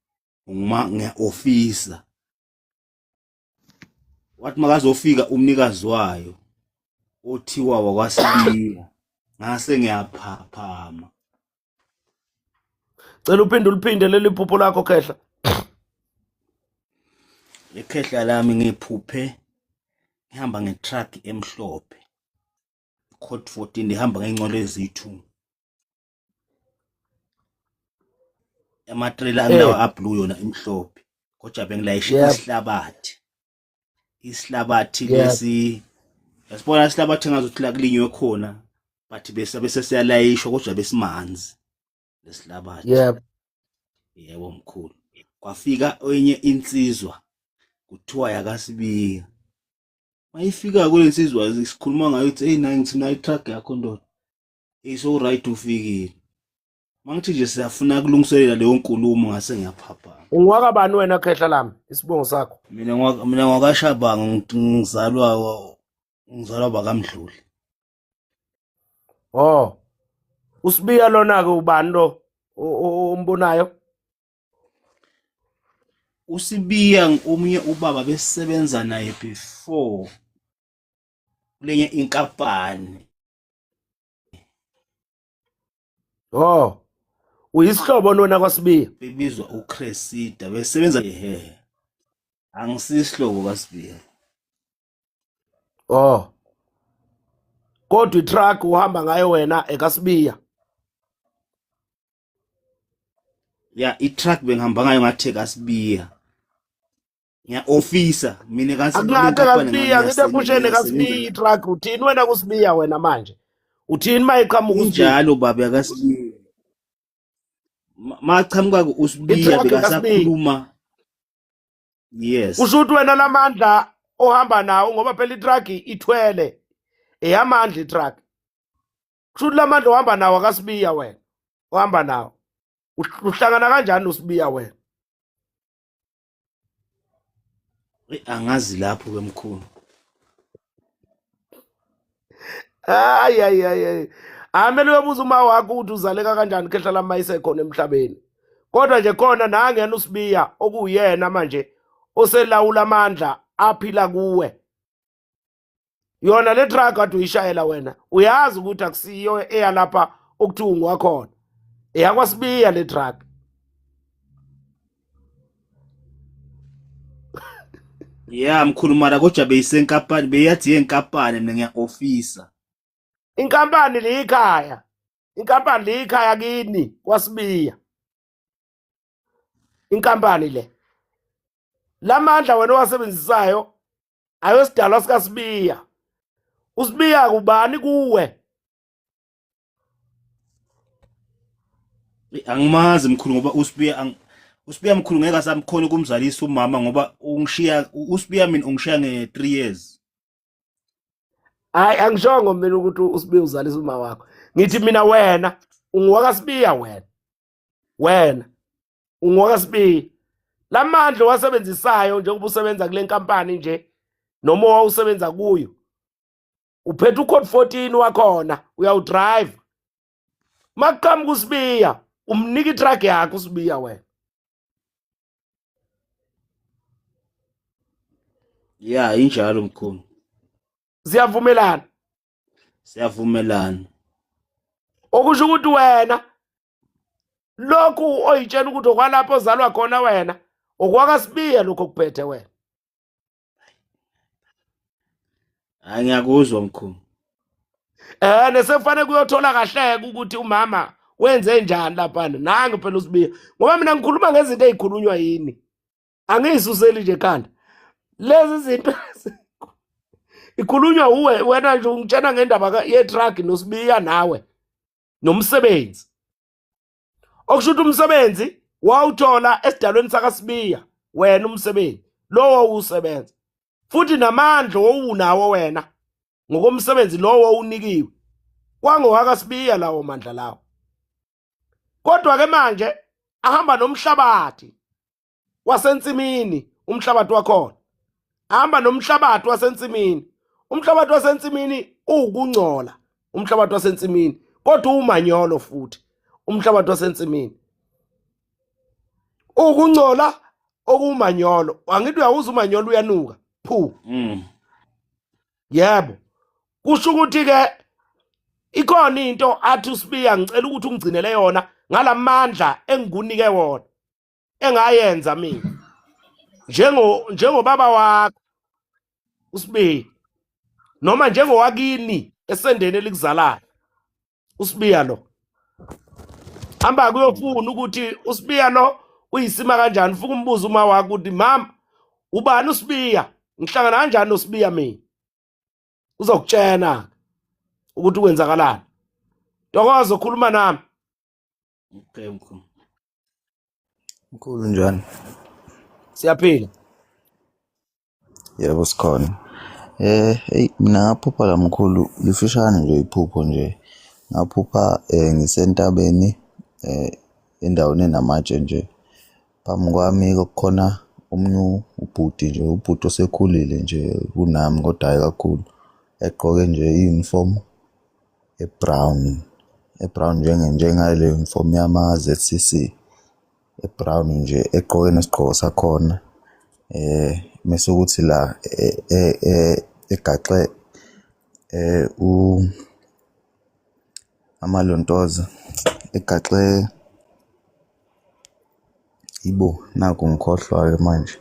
ngima ngiya-ofisa. Wathi makazofika umnikazi wayo othiwa wakwaSibiya ngase ngiyaphaphama. Cela uphinde uliphinde leli phupho lakho khehla. Ikhehla lami ngiphuphe ngihamba ngetruck emhlophe. Code 14 ihamba ngencola eziyi-2. Amatrela angilawa ablue yona imhlophe. Kodwa bengilayishe isihlabathi. Isihlabathi lesi yasibona isihlabathi ngazuthi la kulinywe khona but bese bese siyalayishwa kodwa besimanzi lesihlabathi. Yebo mkhulu. Kwafika enye insizwa kuthiwa yakaSibiya. Mayifika kule nsizwa sikhuluma ngayo ithi hey nayi ngithi nayi truck yakho ndoda. Hey so right ufikile. Mangithi nje siyafuna kulungiselela leyo nkulumo ngase ngiyaphaphama. Ungwakabani wena khehla lami isibongo sakho? Mina ngwa mina ngwakashabanga ngizalwa ngizalwa bakaMdluli. Oh. Usibiya lona ke ubani lo ombonayo? Usibiya omunye ubaba besebenza naye before kulenye inkampani. Oh. Uyisihlobo nona kwaSibiya? Bebizwa uCresida besebenza ehe. Angisisihlobo kaSibiya. Oh. Kodwa itruck uhamba ngayo wena ekaSibiya. Ya i-truck bengihamba ngayo ngathi ekaSibiya. Ngiya-ofisa mina kanti Akungathi kaSibiya ngithi ephusheni kaSibiya itruck uthini wena kuSibiya wena manje? Uthini mayiqhamuka uSibiya? Injalo baba yakaSibiya. Maqhamuka uSibiya bekasakhuluma. Yes. Kusho ukuthi wena lamandla ohamba nawo ngoba phela itruck ithwele eyamandla itruck. Kusho ukuthi lamandla ohamba nawo akaSibiya wena. Ohamba nawo. Uhlangana kanjani noSibiya wena? Angazi lapho ke mkhulu. Hayi hayi hayi. Amele uyobuza uma wakho ukuthi uzaleka kanjani khehla lami ayisekhona emhlabeni. Kodwa nje khona nangena uSibiya okuyena manje oselawula amandla aphila kuwe. Yona le truck kade uyishayela wena uyazi ukuthi akusiyo eyalapha okuthiwa ungwakhona. EyakwaSibiya le truck. Yeah mkhulu mara kodwa beyisenkampani beyathi yenkampani mina ngiya-ofisa. Inkampani liyikhaya. Inkampani liyikhaya kini kwaSibiya. Inkampani le. Lamandla wena owasebenzisayo ayosidalwa sikaSibiya. USibiya kubani kuwe? Angimazi mkhulu ngoba uSibiya uSibiya mkhulu ngeke asamkhona ukumzalisa umama ngoba ungishiya uSibiya mina ungishiya nge 3 years. Hayi, angishongo mina ukuthi uSibiya uzalisa uma wakho. Ngithi mina wena ungokaSibiya wena. Wena ungokaSibiya. Lamandla owasebenzisayo njengoba usebenza kule nkampani nje noma owawusebenza kuyo. Uphethe ucode 14 wakhona uyawudrive. Makuqhamuka uSibiya umnika itruck yakho uSibiya wena. Ya, injalo mkhulu. Siyavumelana. Siyavumelana. Okusho ukuthi wena lokhu oyitshela ukuthi okwalapho ozalwa khona wena okwakaSibiya lokho okuphethe wena. Hayi ngiyakuzwa mkhulu. Nesekufanele kuyothola kahleke ukuthi umama wenze njani lapha nangu phela uSibiya ngoba mina ngikhuluma ngezinto ezikhulunywa yini angiyisuseli nje ekhanda lezi zinto ikhulunywa uwe wena nje ungitshena ngendaba ye-truck noSibiya nawe nomsebenzi okusho ukuthi umsebenzi wawuthola esidalweni sakaSibiya wena umsebenzi lowo usebenza futhi namandla owunawo wena ngokomsebenzi lowo owunikiwe kwangowakaSibiya lawo mandla lawo kodwa ke manje ahamba nomhlabathi wasensimini umhlabathi wakhona ahamba nomhlabathi wasensimini umhlabathi wasensimini uwukungcola umhlabathi wasensimini kodwa uwumanyolo futhi umhlabathi wasensimini ukungcola okuwumanyolo angithi uyawuza umanyolo uyanuka phu. Yebo, kusho ukuthi ke ikhona into athi uSibiya ngicela ukuthi ungigcinele yona ngalamandla engikunike wona engayenza mina njengo njengobaba wakho uSibiya noma njengowakini esendeni elikuzalayo uSibiya lo hamba kuyofuna ukuthi uSibiya lo uyisima kanjani ufika umbuzo uma wakho ukuthi mama ubani uSibiya ngihlangana kanjani noSibiya mina uzokutshena ukuthi kwenzakalani. Ntokozo khuluma nami. Okay mkhulu. Mkhulu njani? Siyaphila. Yebo sikhona. Hey mina ngaphupha la mkhulu lifishane nje iphupho nje. Ngaphupha ngisentabeni endaweni enamatshe nje. Phambi kwami kwakukhona omunye ubhuti nje, ubhuti osekhulile nje kunami kodwa hhayi kakhulu. Egqoke nje i-uniform e-brown, e-brown njengale uniform yama-Z_C_C. E-brown nje egqoke nesigqoko sakhona mese kuthi la egaxe amalontoza egaxe ibo naku ngikhohlwa-ke manje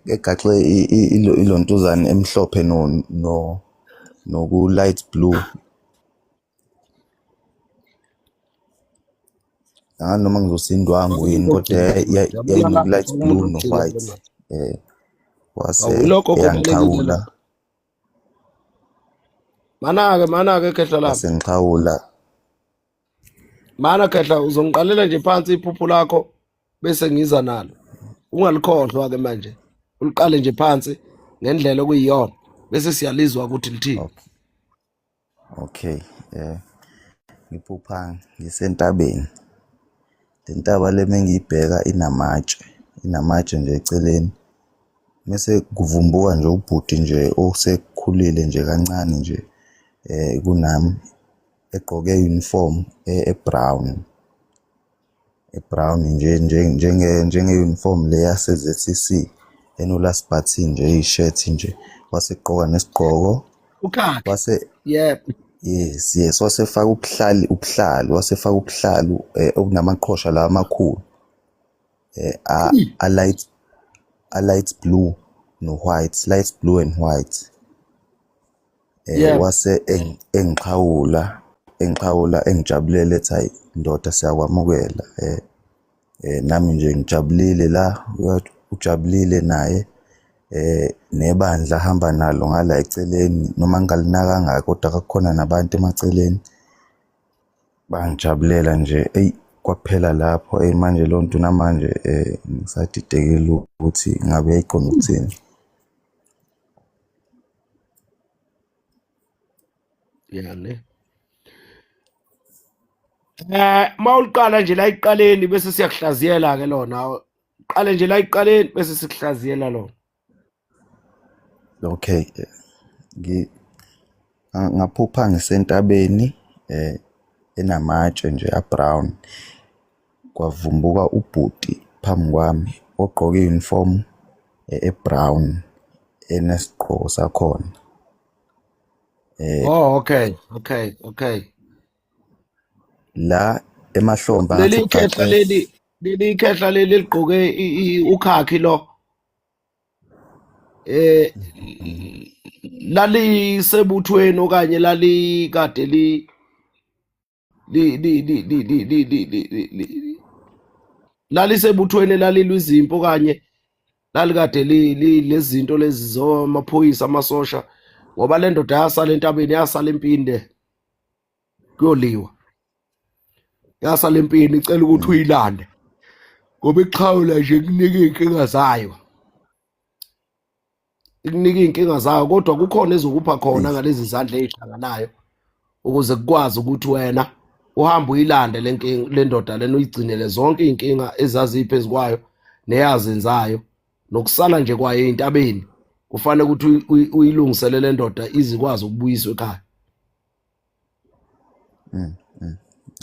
egaxe ilontuzane emhlophe no noku-light blue. Angazi noma ngizosindwangu yini kodwa yayinoku-light blue no-white. Wase eyangixhawula. Mana-ke, mana-ke khehla lami. Wase ngixhawula. Mana khehla uzongiqalela nje phansi iphupho lakho bese ngiza nalo. Ungalikhohlwa ke manje. Uliqale nje phansi ngendlela okuyiyona bese siyalizwa ukuthi lithini. Okay, ngiphupha ngisentabeni. Le ntaba le mengiyibheka inamatshe, inamatshe nje eceleni. Mese kuvumbuka nje ubhuti nje osekhulile nje kancane nje kunami egqoke uniform e-brown. E-brown nje njenge-uniform le yase-Z_C_C eno-last button nje eyishethi nje wasegqoka nesigqoko Ukhakhi. wase Yebo. Yes, yes, wasefaka ubuhlali ubuhlalu, wasefaka ubuhlalu obunamaqhosha la amakhulu. A light a light blue no white, light blue and white. Yebo. Wase engixhawula, engixhawula engijabulela ethi hayi ndoda siyakwamukela. Nami nje ngijabulile la, ujabulile naye. Nebandla ahamba nalo ngala eceleni noma ngingalinakanga kodwa kukhona nabantu emaceleni bangijabulela nje. Eyi Kwaphela lapho eyi manje leyo nto namanje ngisadidekile ukuthi ngabe yayiqonde ukuthini. Ya ne. Mawuliqala nje la ekuqaleni bese siyakuhlaziyela ke lona. Qale nje la ekuqaleni bese sikuhlaziyela lona. Okay, ngaphupha ngisentabeni enamatshe nje a-brown, kwavumbuka ubhuti phambi kwami ogqoke i-uniform e-brown enesigqoko sakhona. Oh, okay, okay, okay. La emahlombe Leli angathi khehla ugaxe leli leli khehla leli ligqoke ukhakhi lo eh lalisebuthweni okanye lalikade li li li li li li li li li li lalisebuthweni lalilwa izimpi okanye lalikade lezinto lezi zomaphoyisa amasosha ngoba le ndoda yasala entabeni yasala empini le kuyoliwa yasala empini icela ukuthi uyilande ngoba ixhawula nje kunika iy'nkinga zayo ikunika iy'nkinga zayo kodwa kukhona ezokupha khona ngalezi zandla ey'hlanganayo ukuze kukwazi ukuthi wena uhambe uyilande le nkinga le ndoda lena uyigcinele zonke iy'nkinga ezaziphezu kwayo neyazenzayo nokusala nje kwayo ey'ntabeni kufanele ukuthi uyilungisele le ndoda izikwazi ukubuyiswa ekhaya.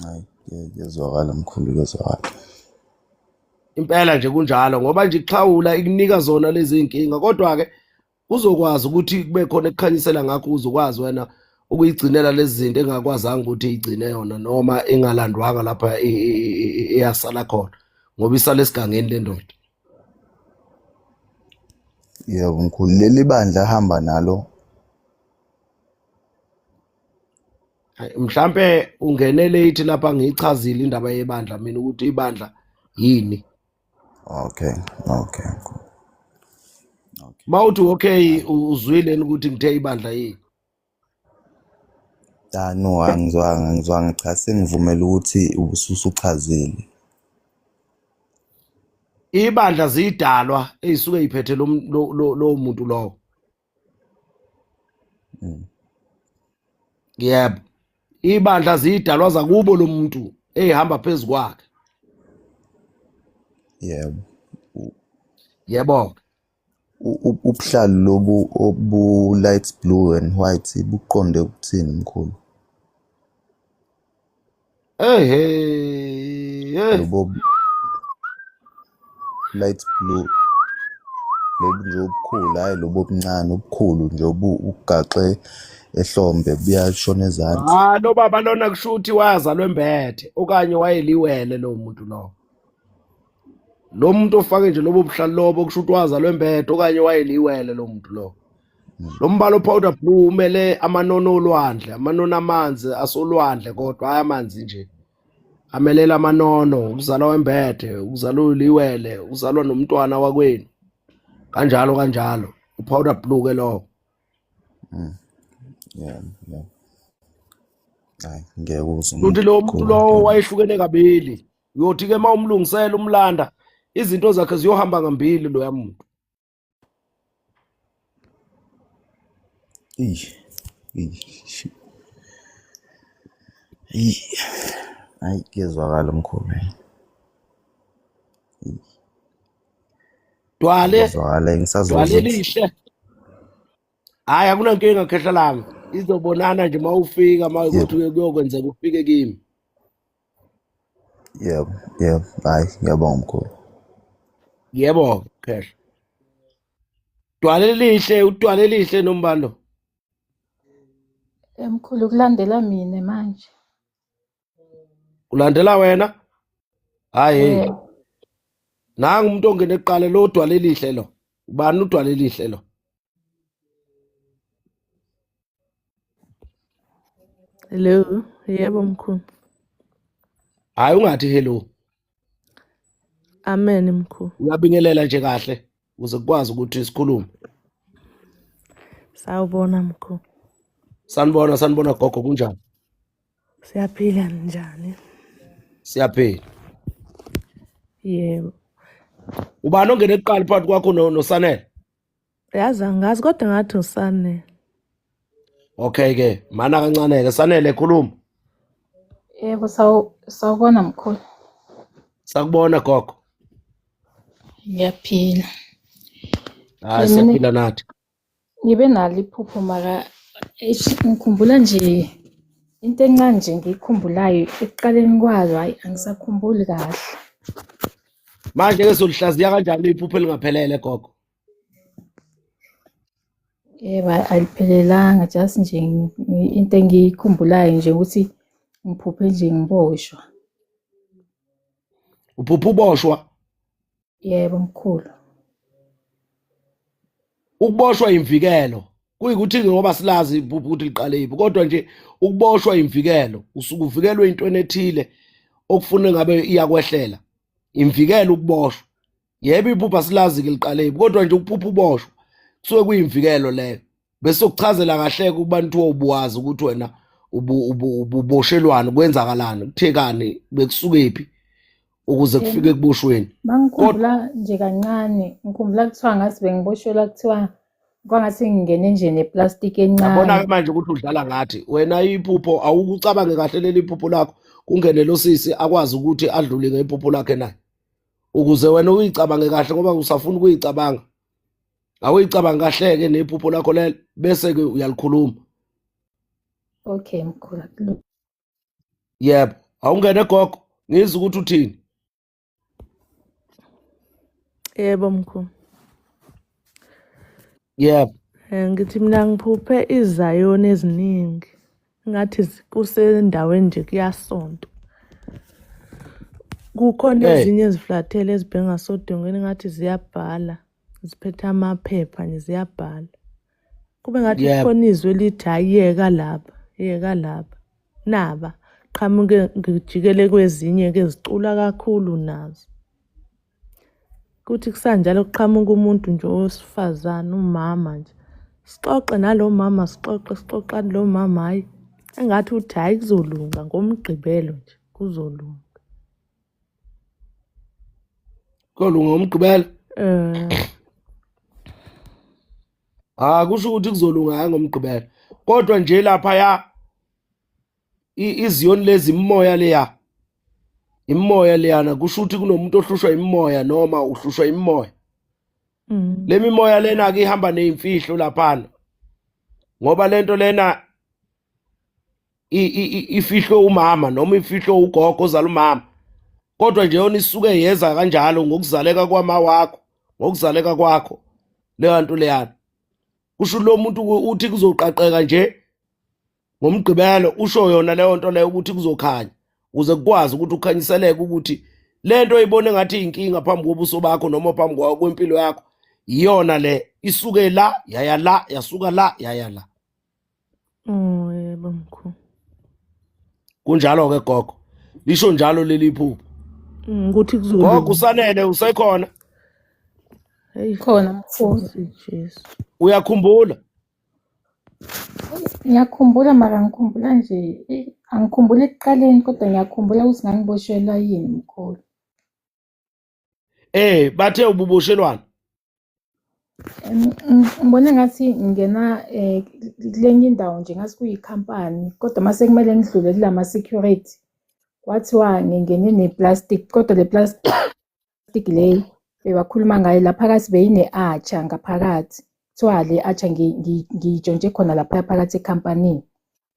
Hayi, kuyezwakala mkhulu, kuyezwakala. Impela nje kunjalo ngoba nje ixhawula ikunika zona lezi zinkinga kodwa ke uzokwazi ukuthi kube khona ekukhanyisela ngakho uzokwazi wena ukuyigcinela lezi zinto engakwazanga ukuthi igcine yona noma engalandwanga lapha eyasala khona ngoba isala esigangeni le ndoda. Yebo mkhulu, leli bandla ahamba nalo Mhlampe ungene late lapha ngiyichazile indaba yebandla mina ukuthi ibandla yini. Okay, okay. Okay. Mawuthi okay uzwile ukuthi ngithe ibandla yini? Ah no, angizwanga, angizwanga cha sengivumela ukuthi ubususuchazile. Ibandla zidalwa ezisuke iphethe lo lo muntu lowo. Yebo. Ibandla zidalwa zakubo lo muntu ehamba phezu kwakhe. Yebo. Yebo. Ubuhlalu lobu obu light blue and white buqonde ukuthini mkhulu? Ehe. Lobo light blue lobu nje obukhulu hhayi lobu obuncane obukhulu nje obugaxe ehlombe buyashona ezansi. Ah lo baba lona kusho ukuthi wazalwa embethe okanye wayeliwele lo muntu lo. Lo muntu ofake nje lobo buhlalu lobo kusho ukuthi wazalwa embethe okanye wayeliwele lo muntu lo. Lo mbala o-powder blue umele amanono olwandle, amanono amanzi asolwandle kodwa hayi amanzi nje. Amelela amanono, ukuzalwa wembethe, ukuzalwa uliwele, ukuzalwa nomntwana wakwenu. Kanjalo kanjalo. U-powder blue ke lowo. Yeah, yeah. Hayi ngiyakuzwa Futhi lowo muntu mkhulu. lowo wayehlukene kabili. Uyothi ke uma umlungisela umlanda izinto zakhe ziyohamba ngambili loya muntu. Eish. Eish. Eish. Hayi kuyezwakala mkhulu. Dwale, Kuyezwakala dwale ngisazozwa. lihle. Hayi akunankinga khehla lami. Izobonana nje uma ufika uma Yebo. ukuthi kuyokwenzeka ufike kimi. Yebo, yebo. Hayi ngiyabonga mkhulu. Yebo khehla. Dwale lihle, udwale lihle nombalo. Mkhulu kulandela mina manje. Kulandela wena? Hayi hey. Nangu umuntu ongene kuqala lo dwale lihle lo. Ubani udwale lihle lo? Hello, yebo mkhulu. Hayi ungathi hello. Amen mkhulu. Uyabingelela nje kahle ukuze kukwazi ukuthi sikhulume. Sawubona mkhulu. Sanibona sanibona gogo kunjani? Siyaphila njani? Siyaphila. Yebo. Ubani ongene kuqala phakathi kwakho noSanele? Yazi angazi kodwa ngathi uSanele. Okay ke, mana kancane ke Sanele khuluma. Yebo, sawubona mkhulu. Sakubona gogo. Ngiyaphila. Hayi Mina siyaphila nathi. ngibe nalo iphupho maka eish, ngikhumbula nje into encane nje ngiyikhumbulayo ekuqaleni kwalo, hhayi angisakhumbuli kahle. Manje ke solihlaziya kanjani iphupho elingaphelele gogo? Yebo, aliphelelanga just nje into engiyikhumbulayo nje ukuthi ngiphuphe nje ngiboshwa. Uphupha uboshwa? Yebo mkhulu. Ukuboshwa imvikelo kuyikuthi ngoba silazi iphupho ukuthi liqale yiphi kodwa nje ukuboshwa imvikelo usuke uvikelwe intweni ethile okufuna ngabe iyakwehlela imvikelo ukuboshwa yebo iphupho asilazi ke liqale yiphi kodwa nje ukuphupha uboshwa kusuke kuyimvikelo leyo bese ukuchazela kahle kubantu obuwazi ukuthi wena uboshelwani kwenzakalani kuthekani bekusukephi ukuze kufike ekuboshweni. Mangikhumbula nje kancane, ngikhumbula kuthiwa ngathi bengiboshelwa kuthiwa kwangathi ngingene nje neplastic encane. Yabona-ke manje ukuthi udlala ngathi wena iphupho awukucabange kahle leli phupho lakho kungene lo sisi akwazi ukuthi adlule ngephupho lakhe naye ukuze wena uyicabange kahle ngoba usafuna ukuyicabanga awuyicabange kahle-ke nephupho lakho lelo bese-ke uyalikhuluma. Okay mkhulu. Yebo, awungene gogo, ngizwe ukuthi uthini. Yebo mkhulu. Yebo. Ngithi mina ngiphuphe izayoni eziningi ngathi kusendaweni nje kuyasontwa. Kukhona ezinye eziflathele ezibheke ngasodongeni ngathi ziyabhala, ziphethe amaphepha nje ziyabhala. Kube ngathi kukhona izwi elithi hhayi yeka lapha, yeka lapha. Naba qhamuke ngijikele kwezinye-ke zicula kakhulu nazo. Kuthi kusanjalo kuqhamuka umuntu nje owesifazane umama nje. Sixoxe nalo mama sixoxe sixoxane lo mama hhayi engathi uthi hhayi kuzolunga ngoMgqibelo nje kuzolunga. Kuzolunga ngoMgqibelo? Eh. Ah kusho ukuthi kuzolunga hayi ngoMgqibelo. Kodwa nje lapha ya iziyoni lezi imimoya leya. Imimoya leyana kusho ukuthi kunomuntu ohlushwa imimoya noma uhlushwa imimoya. Le mimoya lena ke ihamba nezimfihlo laphana. Ngoba lento lena ifihlwe umama noma ifihlwe ugogo ozala umama kodwa nje yona isuke yeza kanjalo ngokuzaleka kwama wakho ngokuzaleka kwakho leyo nto leyana kusho lo muntu uthi kuzoqaqeka nje ngomgqibelo usho yona leyo nto leyo ukuthi kuzokhanya ukuze kukwazi ukuthi ukhanyiseleke ukuthi le nto oyibona engathi inkinga phambi kobuso bakho noma phambi kwempilo yakho iyona le isuke la yaya la yasuka la yaya la. Oh yebo mkhulu. Kunjalo ke gogo. Lisho njalo leli phupho. Ukuthi kuzolunga. Gogo usanele usekhona? Hey khona mkhulu. Jesu. Uyakhumbula? Ngiyakhumbula mara ngikhumbula nje angikhumbuli ekuqaleni kodwa ngiyakhumbula ukuthi ngangiboshelwa yini mkhulu. Bathe ububoshelwana. Ngibona ngathi ngingena kulenye indawo nje ngathi kuyikhampani kodwa mase kumele ngidlule kulama security kwathiwa ngingene ne-plastic kodwa le plastic le bebakhuluma ngayo la phakathi beyine-archer ngaphakathi kuthiwa le archer ngiyitshontshe khona lapha phakathi ekhampanini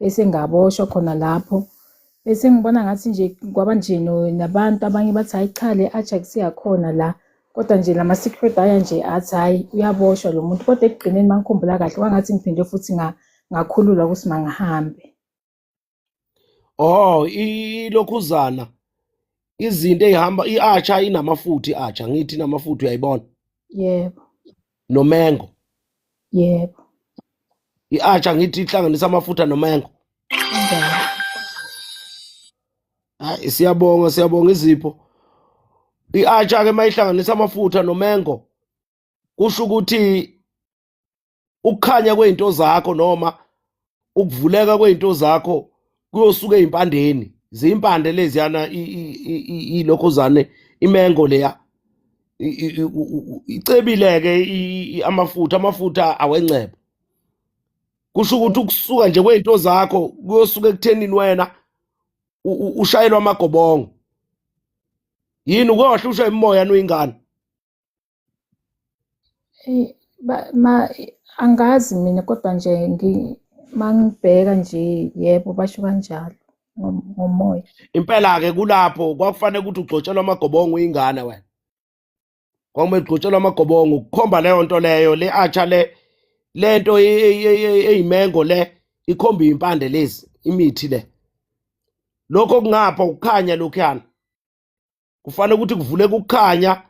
bese ngaboshwa khona lapho bese ngibona ngathi nje kwaba nje nabantu abanye bathi hayi cha le ajax yakhona la kodwa nje lama security aya nje athi hayi uyaboshwa lo muntu kodwa ekugcineni mangikhumbula kahle kwangathi ngiphinde futhi ngakhululwa ukuthi mangihambe. Oh, ilokhuzana izinto ey'hamba i-archer inamafutha i-archer ngithi inamafutha uyayibona? Yebo. Nomengo. Yebo. I-archer ngithi ihlanganisa amafutha nomengo. Kunjalo. Hayi siyabonga siyabonga izipho. I-archer ke mayihlanganisa amafutha nomengo kusho ukuthi ukukhanya kwezinto zakho noma ukuvuleka kwezinto zakho kuyosuka ezimpandeni. Zimpande leziyana ilokhuzane imengo leya icebile-ke amafutha amafutha awencebo. Kusho ukuthi ukusuka nje kwey'nto zakho kuyosuka ekuthenini wena ushayelwa amagobongo. Yini uke wahlushwa imimoya nuyingane? Eyi, ma angazi mina kodwa nje mangibheka nje yebo basho kanjalo ngomoya. Impela-ke kulapho kwakufanele ukuthi ugcotshelwe amagobongo uyingane wena. Kwakumele ugcotshelwe amagobongo ukukhomba leyo nto leyo le atsha le lento eyimengo le ikhomba impande lezi imithi le. Lokho kungapha ukukhanya lokhuyana. Kufanele ukuthi kuvuleke ukukhanya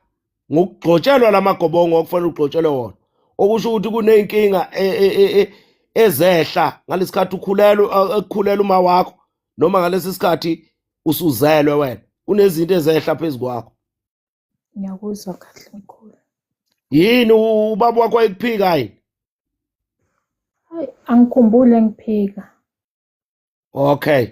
ngokugxotshelwa lamagobongo okufanele ugxotshelwe wona. Okusho ukuthi kuney'nkinga ezehla ngalesikhathi ukhulelwe ekukhulela uma wakho noma ngalesi sikhathi usuzelwe wena. Kunezinto ezehla phezu kwakho. Ngiyakuzwa kahle mkhulu. Yini ubaba wakho wayekuphika yini? Hayi angikhumbuli engiphika. Okay.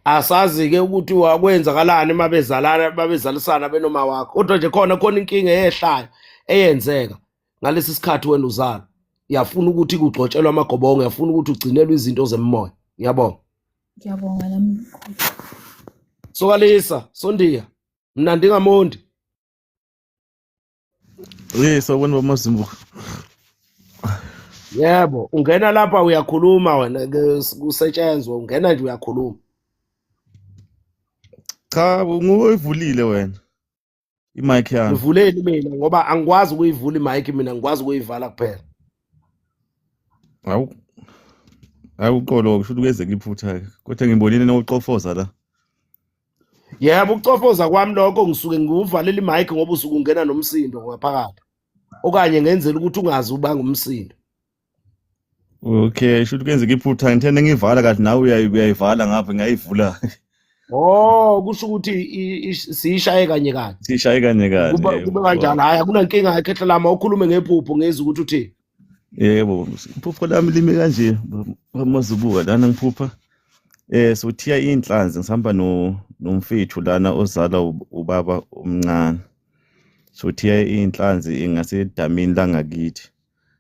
Asazi ke ukuthi wakwenzakalani uma bezalana babezalisana benoma wakho. Kodwa nje khona khona inkinga eyehlayo eyenzeka ngalesi sikhathi wena uzalwa. Yafuna ukuthi kugxotshelwe amagobongo, yafuna ukuthi ugcinelwe izinto zemimoya. Ngiyabonga. Ngiyabonga nami mkhulu. Sokalisa, Sondiya. Mina ndingamondi. Yes, sawubona baba Mazimbuka. Yebo, ungena lapha uyakhuluma wena kusetshenzwa ungena nje uyakhuluma. Cha, nguwe oyivulile wena. Imic yami. Ngivuleni mina ngoba angikwazi ukuyivula imic mina ngikwazi ukuyivala kuphela. Hawu. Hayi uqolo kusho ukuthi kwenzeka iphutha ke. Kodwa ngibonile nokucofoza la. Yebo, ukucofoza kwami lokho ngisuke ngiwuvalela imic ngoba usuke ungena nomsindo ngaphakathi. Okanye ngenzela ukuthi ungazi ubanga umsindo. Okay, shuthi kwenzeka iphutha ngithende ngivala kathi nawe uyayivala ngapha ngiyayivula. Oh, kusho ukuthi siyishaye kanye kanye. Siyishaye kanye kanye. Kuba kube kanjalo. Hayi akunankinga ekhehla lami awukhulume ngephupho ngezwe ukuthi uthini. Yebo, iphupho lami limi kanje mazibuka lana ngiphupha sothiya inhlanzi ngisihamba no nomfethu lana ozala ubaba omncane. Sothiya inhlanzi ingasedamini langakithi.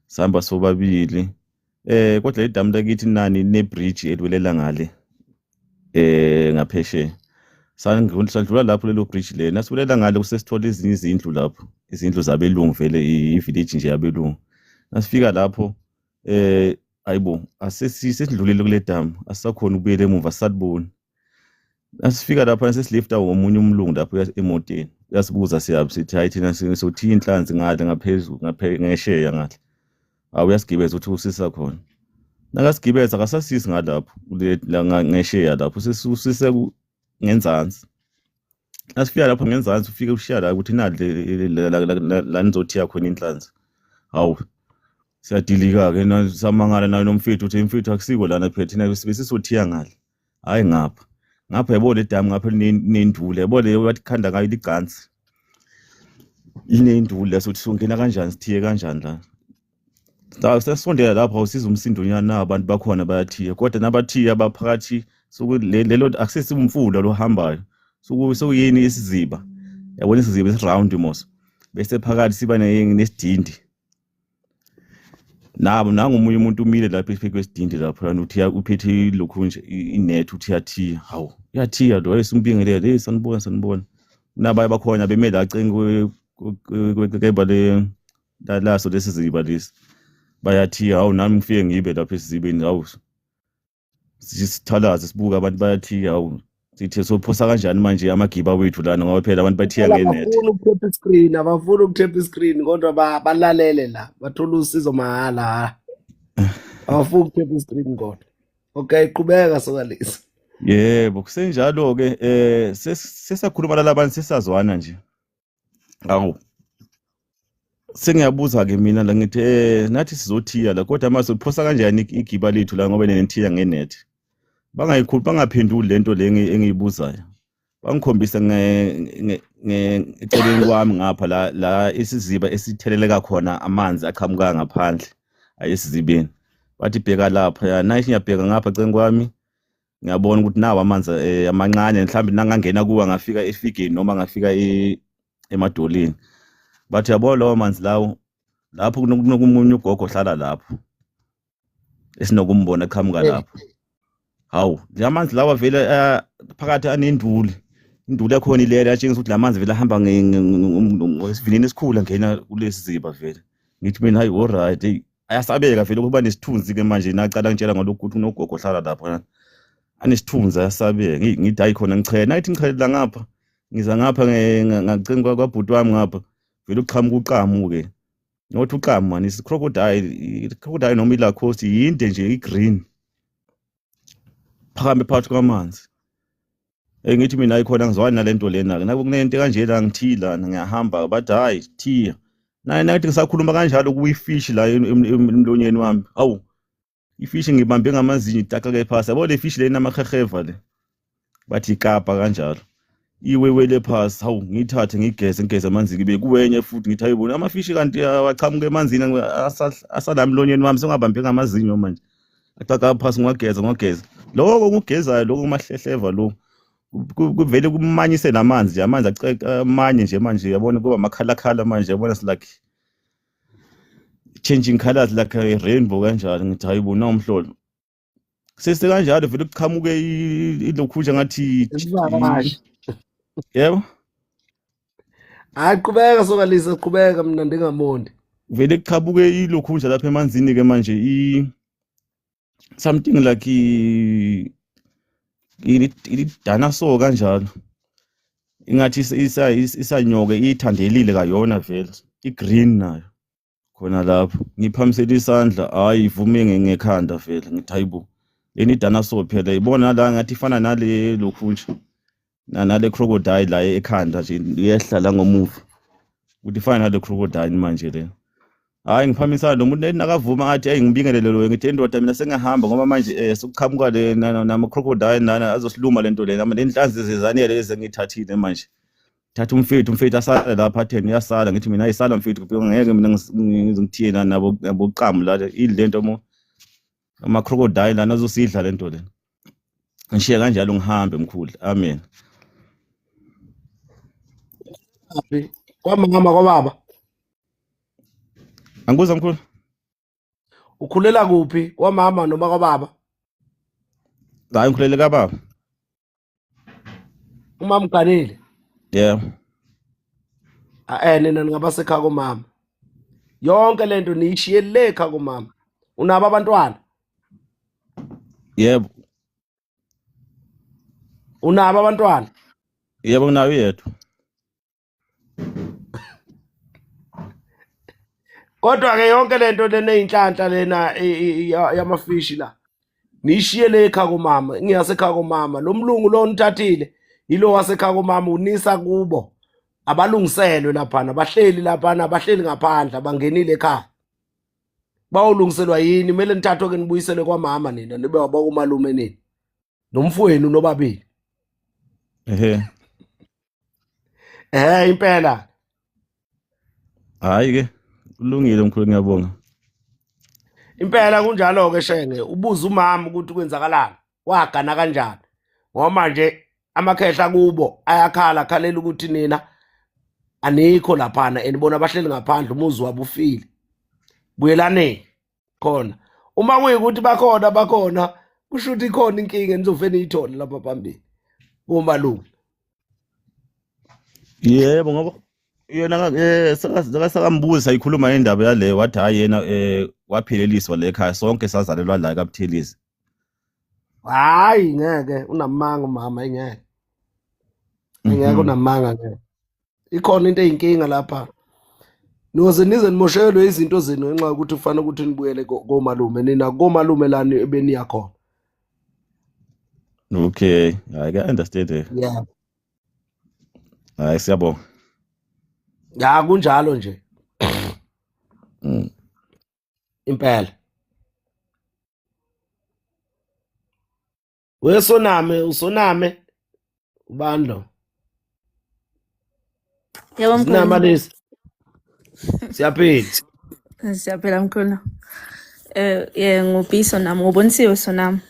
Sihamba sobabili. Kodwa idamu lakithi nani ne bridge eliwelela ngale. Ngaphesheya. Sandlula lapho lelo bridge lena. Nasiwelela ngale kusesithola ezinye izindlu lapho. Izindlu zabelungu vele i-village nje yabelungu. Nasifika lapho ayibo asesidlulile kule damu asisakhona ukubuyela emuva sisaliboni. Nasifika lapha sesilifta womunye umlungu lapho emotweni uyasibuza siyaphi sithi hayi thina sothiya inhlanzi ngale ngaphezulu ngesheya ngale. Hawu uyasigibeza uthi usisa khona. Nakasigibeza akasasisi ngalapho kule la ngesheya lapho usise ngenzansi. Nasifika lapho ngenzansi ufike ushiya la ukuthi nali la nizothiya khona inhlanzi. Hawu siyadilika-ke samangala nayo nomfethu uthi mfethu akusiko lana phela thina besisothiya ngale. Hhayi ngapha. Ngapha yabo le damu ngapha linenduli yabo le wathi khanda ngayo licansi. Linenduli la sothi songena kanjani sithiye kanjani la. Cha sesondela lapho awusiza umsindo nyana na abantu bakhona bayathiya kodwa nabathiya baphakathi lelo akusesimfula lo hambayo sokuyini isiziba yabona isiziba esiround mos bese phakathi siba nesidindi nabo nangu omunye umuntu umile lapha esiphe kwesidindi lapho lana uthi uphethe lokhu nje inet uthi uyathiya hawu uyathiya lo esimbingelele hey sanibona sanibona nabaye bakhona beme la cenga kwekeba le laso lesi ziba lesi bayathiya hawu nami ngifike ngibe lapha esizibeni hawu sithalaze sibuka abantu bayathiya hawu sithe sophosa kanjani manje amagiba wethu lana ngoba phela abantu bathiya ngenet abafuni ukuthepha iscreen abafuni ukuthepha iscreen kodwa balalele la bathola usizo mahhala abafuni ukuthepha iscreen kodwa okay qhubeka sokalisa yebo kusenjalo ke sesakhuluma lalabantu sesazwana nje awu sengiyabuza ke mina la ngithi nathi sizothiya la kodwa mase uphosa kanjani igiba lethu la ngoba nenithiya ngenet bangayikhulu bangaphenduli lento le engiyibuzayo bangikhombisa eceleni kwami ngapha la la isiziba esitheleleka khona amanzi aqhamuka ngaphandle ayesizibeni bathi bheka lapha ya nayi ngiyabheka ngapha eceleni kwami. Ngiyabona ukuthi nawo amanzi amancane mhlawumbe nangangena kuwa ngafika efigeni noma ngafika emadoleni. Bathi yabo lawo manzi lawo lapho kunomunye ugogo ohlala lapho esinokumbona eqhamuka lapho. Hawu, la manzi lawa vele phakathi anenduli. Induli yakhona ilele yatshengisa ukuthi la manzi vele ahamba ngesivinini esikhulu angena kulesi ziba vele. Ngithi mina hayi alright, hey ayasabeka vele ukuba nesithunzi ke manje nacala ngitshela ngalokhu ukuthi unogogo ohlala lapha. Anesithunzi ayasabeka. Ngithi hayi khona ngichela, nayithi ngichelela ngapha. Ngiza ngapha ngacinga kwabhuti wami ngapha. Vele uqhamuka uqamu ke. Not uqamu man, is crocodile, i-crocodile noma i-Lacoste yinde nje i-green. Phakame phakathi kwamanzi. Hey ngithi mina ayikhona ngizwani nalento lena ke. Naku kunento kanje la ngithiyi lana ngiyahamba bathi hayi thiya. Naye nathi ngisakhuluma kanjalo kuyifish la emlonyeni wami. Awu ifish ngibambe ngamazinyo itaqeke phasi. Yabo le fish lena amaheheva le. Bathi ikapa kanjalo. Iwewele phasi hawu ngiyithathe ngigeze ngigeze amanzi kibe kuwenye futhi ngithi ayibona amafishi kanti awachamuka emanzini asala emlonyeni wami sengabambe ngamazinyo manje. Axaka phasi ngiwageza ngiwageza. Lokho kugezayo lokho kumahlehleva lo kuvele kumanyise namanzi nje amanzi amanye nje manje yabona kuba amakhalakhala manje yabona it's like changing colors like a rainbow kanjalo ngithi hayi bona umhlolo sese kanjalo vele kuqhamuke ilokhu nje ngathi Isivakashi. yebo Hayi qhubeka sokalisa qhubeka mina ndingamondi. Vele kuqhamuke ilokhu nje lapha emanzini ke manje i something like i dinosaur kanjalo ingathi isanyoke ithandelile kayona vele i-green nayo khona lapho ngiphamisela isandla hayi ivume ngekhanda vele ngithi hayibo leni dinosaur phela ibona la ngathi ifana nale lokhu nje nale crocodile la ekhanda nje iyehla la ngomuva ukuthi ifana nale crocodile manje le. Hayi ngiphamisana lo muntu nakavuma athi hey ngibingelele lo ngithi endoda mina sengiyahamba ngoba manje sekuqhamuka le nama crocodile nana azosiluma lento le nama lenhlanzi zezanele lezi engiyithathile manje. Thatha umfethu umfethu asale lapha atheni uyasala ngithi mina ayisala mfethu kuphi ngeke mina ngizongithiye nabo nabo la idle lento mo ama crocodile lana azosidla lento le. Ngishiye kanjalo ngihambe mkhulu. Amen. Phi? Kwamama kwababa. Angikuzwa mkhulu. Ukhulela kuphi? Kwamama noma kwababa? Hayi ngikhulele kababa. Umama uganile. Yeah. Nina ningabasekhaya komama. Yonke lento niyishiye le ekhaya komama. Unabo abantwana? Yebo. Unabo abantwana? Yebo nginayo yedwa. Kodwa ke yonke lento lena eyinhlanhla lena yamafishi la. Nishiye le ekhaya komama, ngiyasekhaya komama. Lo mlungu lo nithathile yilo wasekhaya komama unisa kubo. Abalungiselwe laphana, bahleli laphana, bahleli ngaphandle, abangenile ekhaya. Bawulungiselwa yini? Kumele nithathwe ke nibuyiselwe kwamama nina, nibe wabakomalume nini. Nomfowenu nobabili. Ehe. Impela. Hayi ke kulungile mkhulu ngiyabonga. Impela kunjalo ke Shenge, ubuza umama ukuthi kwenzakalani, wagana kanjani. Ngoba manje amakhehla kubo ayakhala khalela ukuthi nina anikho laphana enibona bahleli ngaphandle umuzi wabo ufile. Buyelaneni khona. Uma kuyikuthi bakhona bakhona kusho ukuthi ikhona inkinga enizofe niyithole lapha phambili. Komalume. Yebo ngoba yena sakasambuza ikhuluma indaba yale wathi hayi yena wapheleliswa le ekhaya sonke sazalelwa la kaButhelezi. Hayi ngeke unamanga umama ingeke. Ingeke unamanga ngeke. Ikhona into eyinkinga lapha. Niyoze nize nimoshekelwe izinto zenu ngenxa yokuthi kufanele ukuthi nibuyele komalume nina komalume lani ebeniya khona. Okay, I can understand it. Yeah. Hayi siyabonga. Ya kunjalo nje. Impela. Wesoname usoname ubani lo? Yebo Sinama mkhulu. lesi. Siyaphila. Siyaphila mkhulu. Ye ngubhiso nami, ngubonisiwe sonami.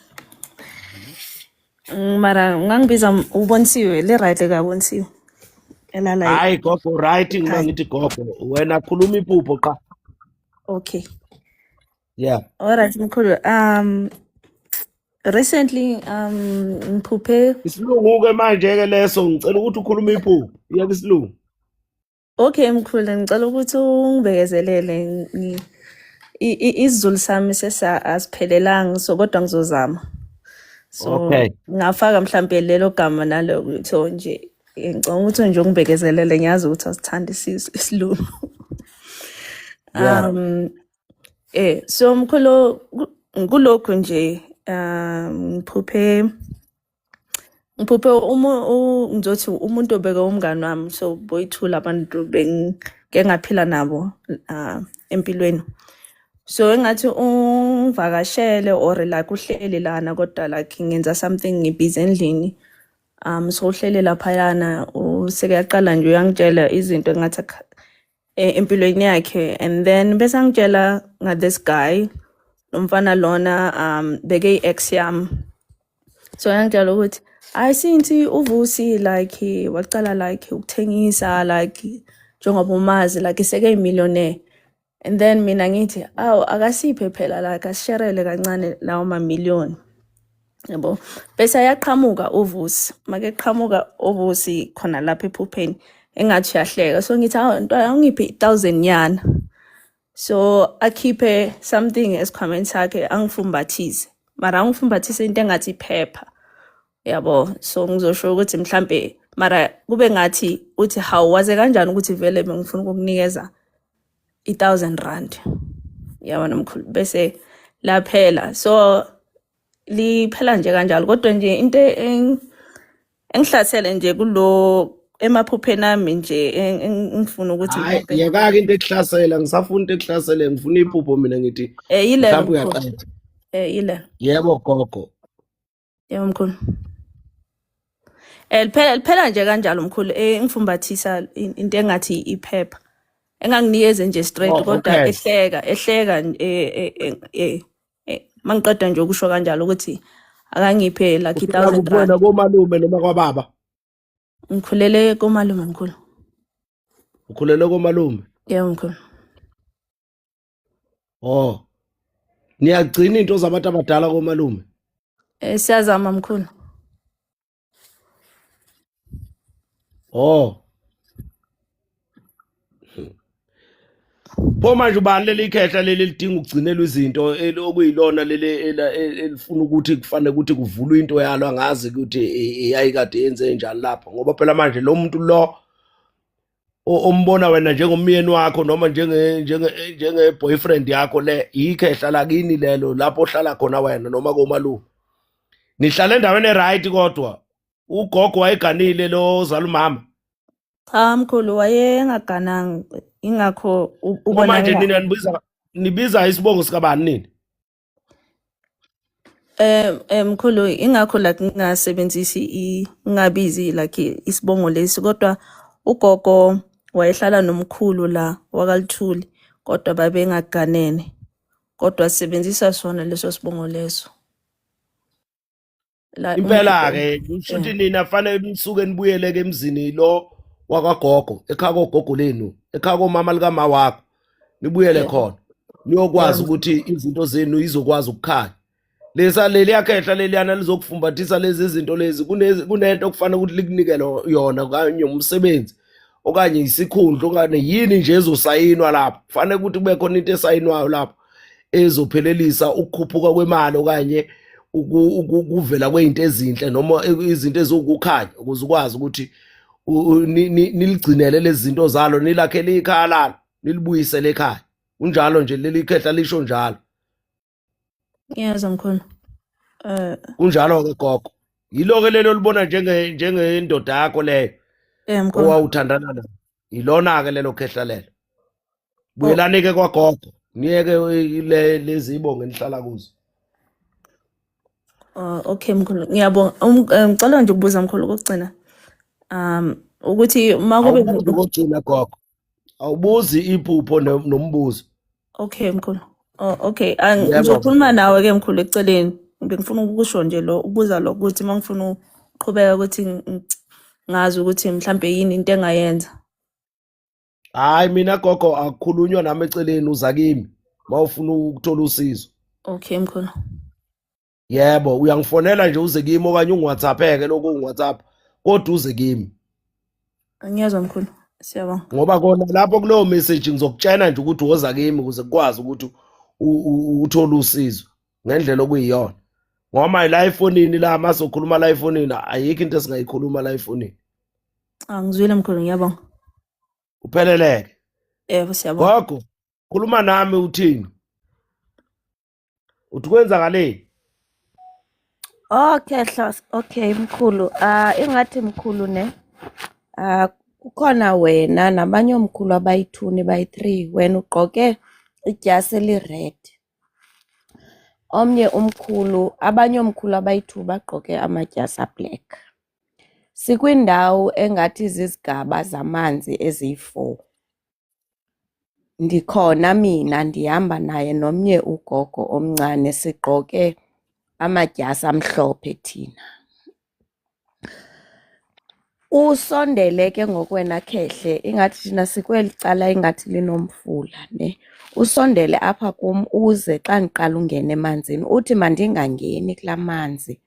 Mara ungangibiza ubonisiwe le right kabonisiwe. Elala Hayi gogo right ngima ekhaya. ngithi gogo wena khuluma iphupho qa. Okay. Yeah. Alright mkhulu. Recently ngiphuphe Isilungu ke manje ke leso ngicela ukuthi ukhulume iphupho. Iyeke isilungu. Okay mkhulu ngicela ukuthi ungibekezelele isiZulu sami sesa asiphelelanga so kodwa ngizozama. So Okay. ngafaka mhlambe lelo gama nalo so nje ngicabanga ukuthi nje ungibekezelele ngiyazi ukuthi asithandi isiLungu. Yeah. So mkhulu kulokhu nje ngiphuphe ngiphuphe ngizothi umuntu obeke umngani wami so boyithula abantu bengike ngaphila nabo empilweni. So engathi ungivakashele or like uhleli lana kodwa like ngenza something ngibhizi endlini. So uhleli laphayana usekuyaqala nje uyangitshela izinto engathi empilweni yakhe and then bese angitshela nga this guy lo mfana lona beke ex yami. So yangitshela ukuthi hayi since uVusi like waqala like ukuthengisa like njengoba umazi like seke millionaire and then mina ngithi awu akasiphe phela like asisherele kancane lawo mamiliyoni yabo. Bese ayaqhamuka uVusi, make qhamuka uVusi khona lapha ephupheni engathi uyahleka, so ngithi awu ntwana ungiphe 1000 yana, so akhiphe something esikhwameni sakhe angifumbathise, mara angifumbathise into engathi iphepha yabo. So ngizosho ukuthi mhlambe mara kube ngathi uthi hawu waze kanjani ukuthi vele bengifuna ukukunikeza i-1000 rand yabona mkhulu, bese laphela so liphela nje kanjalo. Kodwa nje into engihlasele nje kulo emaphupheni ami nje engifuna ukuthi Hayi mhlambe yekake into ekuhlasela ngisafuna into ekuhlasele ngifuna iphupho mina ngithi yilelo mhlawumbe mkhulu. uyaqeda. Yilelo. Yebo gogo. Yebo mkhulu. Liphela nje kanjalo mkhulu, ngifumbathisa into engathi iphepha enganginikeze nje straight Oh kodwa okay. ehleka mangiqeda nje ukusho kanjalo ukuthi akangiphe like Ufika i-1000 kuwena rand. komalume noma kwababa? Ngikhulele komalume mkhulu. Ukhulele komalume. Yebo mkhulu. Oh. Niyagcina into zabantu abadala komalume. Siyazama mkhulu. Oh. Pho manje ubani leli khehla leli lidinga ukugcinelwa izinto okuyilona leli elifuna ukuthi kufanele ukuthi kuvulwe into yalo angazi ukuthi yayikade yenze njani lapho ngoba phela manje lo muntu lo ombona wena njengomyeni wakho noma njenge njenge njenge boyfriend yakho le ikhehla lakini lelo lapho ohlala khona wena noma komalume nihlala endaweni eright kodwa ugogo wayeganile lo ozala umama. Cha mkhulu wayengagananga ingakho Pho manje ubona nina nibiza isibongo sikabani nini? Mkhulu ingakho like ngingasebenzisi ngingabizi like isibongo lesi kodwa ugogo wayehlala nomkhulu la wakaLithuli kodwa babengaganene kodwa sisebenzisa sona leso sibongo leso la Impela ke kusho ukuthi nina fanele nisuke nibuyele ke emzini lo wakwagogo ekhaya kogogo lenu ekhaya komama likama wakho nibuyele khona niyokwazi ukuthi izinto zenu izokwazi ukukhanya. Lesa leli yakhehla leliyana lizokufumbathisa lezi zinto lezi kunento okufanele ukuthi likunike yona okanye umsebenzi okanye isikhundla okanye yini nje ezosayinwa lapho kufanele ukuthi kube khona into esayinwayo lapho ezophelelisa ukukhuphuka kwemali okanye ukuvela kwey'nto ezinhle noma izinto eziwukukhanya ukuze ukwazi ukuthi niligcinele lezi zinto zalo nilakhele ikhaya lalo nilibuyisele ekhaya. Kunjalo nje leli khehla lisho njalo. Ngiyezwa mkhulu. Kunjalo-ke gogo. Yilo-ke lelo libona njengendoda yakho leyo Mkhulu. owawuthandana nayo. Ilona-ke lelo khehla lelo. Buyelani-ke kwagogo niyeke lezi ibongo enihlala kuzo. Okay mkhulu, ngiyabonga. Ngicela nje ukubuza mkhulu kokugcina. Ukuthi uma kube Awubuzi kokugcina gogo. Awubuzi iphupho nombuzo. Okay mkhulu. Oh okay, Yebo. Ngizokhuluma nawe ke mkhulu eceleni. Bengifuna ukusho nje lo ukubuza lo ukuthi uma ngifuna ukuqhubeka ukuthi ngazi ukuthi mhlambe yini into engayenza. Hayi mina gogo akukhulunywa nami eceleni uza kimi mawufuna ukuthola usizo. Okay mkhulu. Yebo, uyangifonela nje uze kimi okanye ungiWhatsApp-ke lokho ungiWhatsApp kodwa uze kimi. Ngiyezwa mkhulu. Siyabonga. Ngoba kona lapho kuleyo message ngizokutshena nje ukuthi woza kimi ukuze kukwazi ukuthi uthole usizo ngendlela okuyiyona. Ngoba la efonini la masokhuluma la efonini ayikho into esingayikhuluma la efonini. Angizwile mkhulu ngiyabonga. Upheleleke. Yebo siyabonga. Gogo, khuluma nami uthini? Uthi kwenzakaleni? Okay Hlos, okay mkhulu. Ah ingathi mkhulu ne. Ah kukhona wena nabanye omkhulu abayi-2 nibayi-3. Wena ugqoke idyasi eli-red. Omnye umkhulu, abanye omkhulu abayi-2 bagqoke amadyasi a-black. Sikwindawo engathi zizigaba zamanzi eziyi-4. Ndikhona mina ndihamba naye nomnye ugogo omncane sigqoke amadyasi amhlophe thina. Usondele ke ngokwena khehle ingathi thina sikweli cala ingathi linomfula ne. Usondele apha kum uze xa ndiqala ungena emanzini uthi mandingangeni kulaa manzi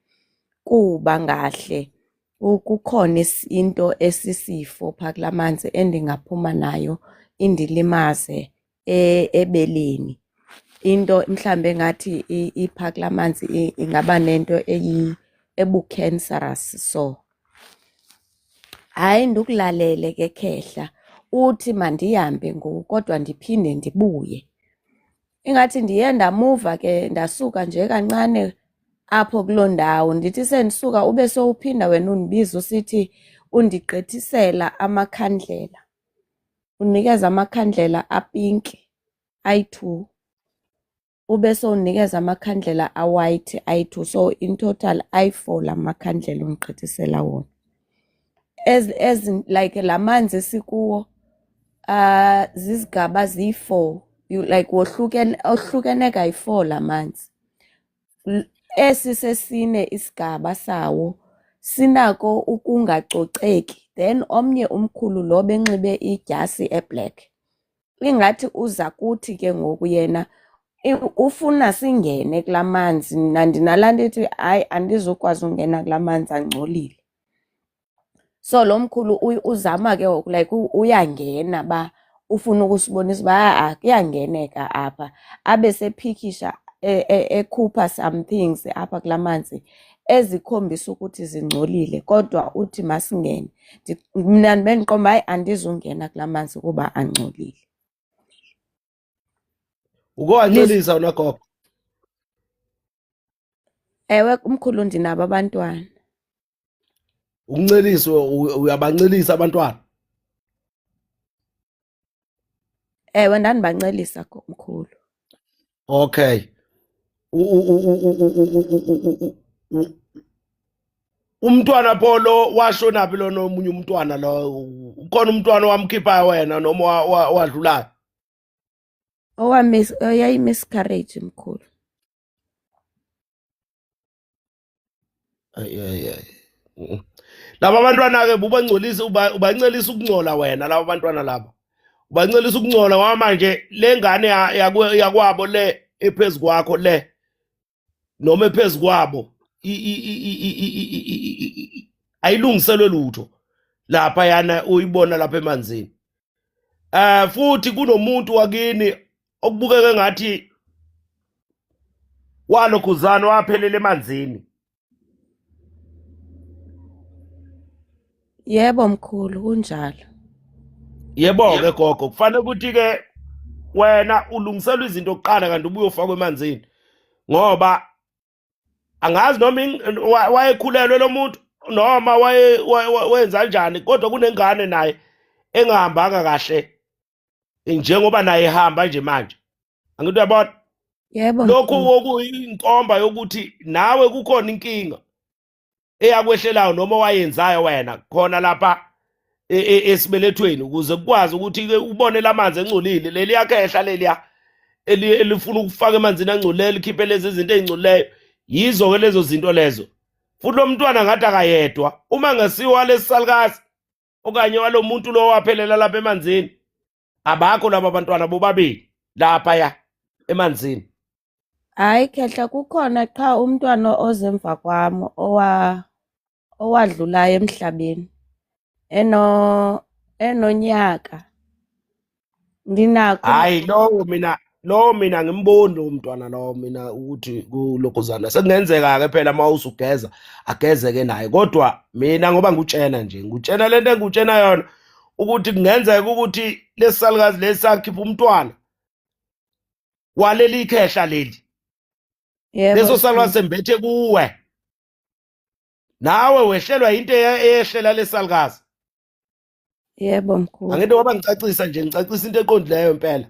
kuba ngahle kukhona into esisifo phaa kulaa manzi endingaphuma nayo indilimaze ebeleni. Into mhlawumbi engathi iphaa kulaa manzi ingaba nento ebu-cancerous so. Hayi ndikulalele ke khehla uthi mandihambe ngoku kodwa ndiphinde ndibuye. Ingathi ndiye ndamuva ke ndasuka nje kancane apho kuloo ndawo ndithi sendisuka ube sowuphinda wena undibiza usithi undigqithisela amakhandlela. Unikeza amakhandlela apinki ayi-2 ube sowunikeza amakhandlela a-white ayi-2 so in total ayi-4 la makhandlela undigqithisela wona. As like la manzi sikuwo zizigaba ziyi-4 you like wohlukene ohlukene kayi-4 la manzi. Esi sesine isigaba sawo sinako ukungacoceki then omnye umkhulu lo benxibe idyasi eblack. Ingathi uza kuthi ke ngoku yena ufuna singene kulaa manzi mna ndinalaa nto ithi hayi andizukwazi ungena kulaa manzi angcolile. So lo mkhulu uzama ke ngoku like uyangena ba ufuna ukusibonisa uba ha-a kuyangeneka apha abe sephikisha ekhupha some things apha kulaa manzi ezikhombisa ukuthi zingcolile kodwa uthi masingene. Mna ndibe ndiqonda uba hayi andizungena kulaa manzi kuba angcolile. Uke wancelisa wena gogo? Ewe umkhulu ndinabo abantwana. Ukunceliswa uyabancelisa abantwana? Ewe ndandibancelisa mkhulu. Okay. Umntwana pho lo washona phi lona omunye umntwana lo? Ukhona umntwana owamkhiphayo wena noma wadlulayo? Owayi-miscarriage mkhulu. Ay ay ay. Laba bantwana ke ubangcolisa ubancelisa ukungcola wena laba bantwana laba. Ubancelisa ukungcola ngoba manje le ngane yakwabo le ephezu kwakho le noma ephezu kwabo ayilungiselwe lutho lapha yana uyibona lapha emanzini. Futhi kunomuntu wakini okubukeka ngathi walokhuzana waphelela emanzini. Yebo mkhulu kunjalo. Yebo ke gogo kufanele ukuthi ke wena ulungiselwa izinto kuqala kanti ubuye ufakwe emanzini ngoba angazi noma wayekhulelwe lo muntu noma waye wenza kanjani kodwa kunengane naye engahambanga kahle njengoba naye ehamba nje manje angithi uyabona. Yebo lokhu okuyinkomba yokuthi nawe kukhona inkinga eyakwehlelayo noma wayenzayo wena khona lapha esibelethweni ukuze kukwazi ukuthi ubone lamanzi engcolile leli yakhehla leliya elifuna ukufaka emanzini angcolile likhiphe lezi zinto ezingcolileyo. Yizo ke lezo zinto lezo. Futhi lo mntwana ngathi akayedwa, uma ngesiwa lesisalukazi okanye walomuntu lo waphelela lapha emanzini, abakho laba bantwana bobabili lapha ya emanzini. Hayi khehla, kukhona qha umntwana ozemva kwam owadlulayo emhlabeni enonyaka. Ndinakho. Hayi, lowo mina ngimboni lowo mntwana lowo mina ukuthi kulokhuzana sekungenzeka ke phela uma usugeza agezeke naye, kodwa mina ngoba ngikutshena nje, ngikutshena lento engikutshena yona ukuthi kungenzeka ukuthi lesisalukazi lesi sakhipha umntwana waleli khehla leli. Yebo. Leso salukazi sembethe kuwe, nawe wehlelwa into eyehlela lesalukazi. Yebo mkhulu. Angithi ngoba ngicacisa nje, ngicacisa into eqondileyo impela.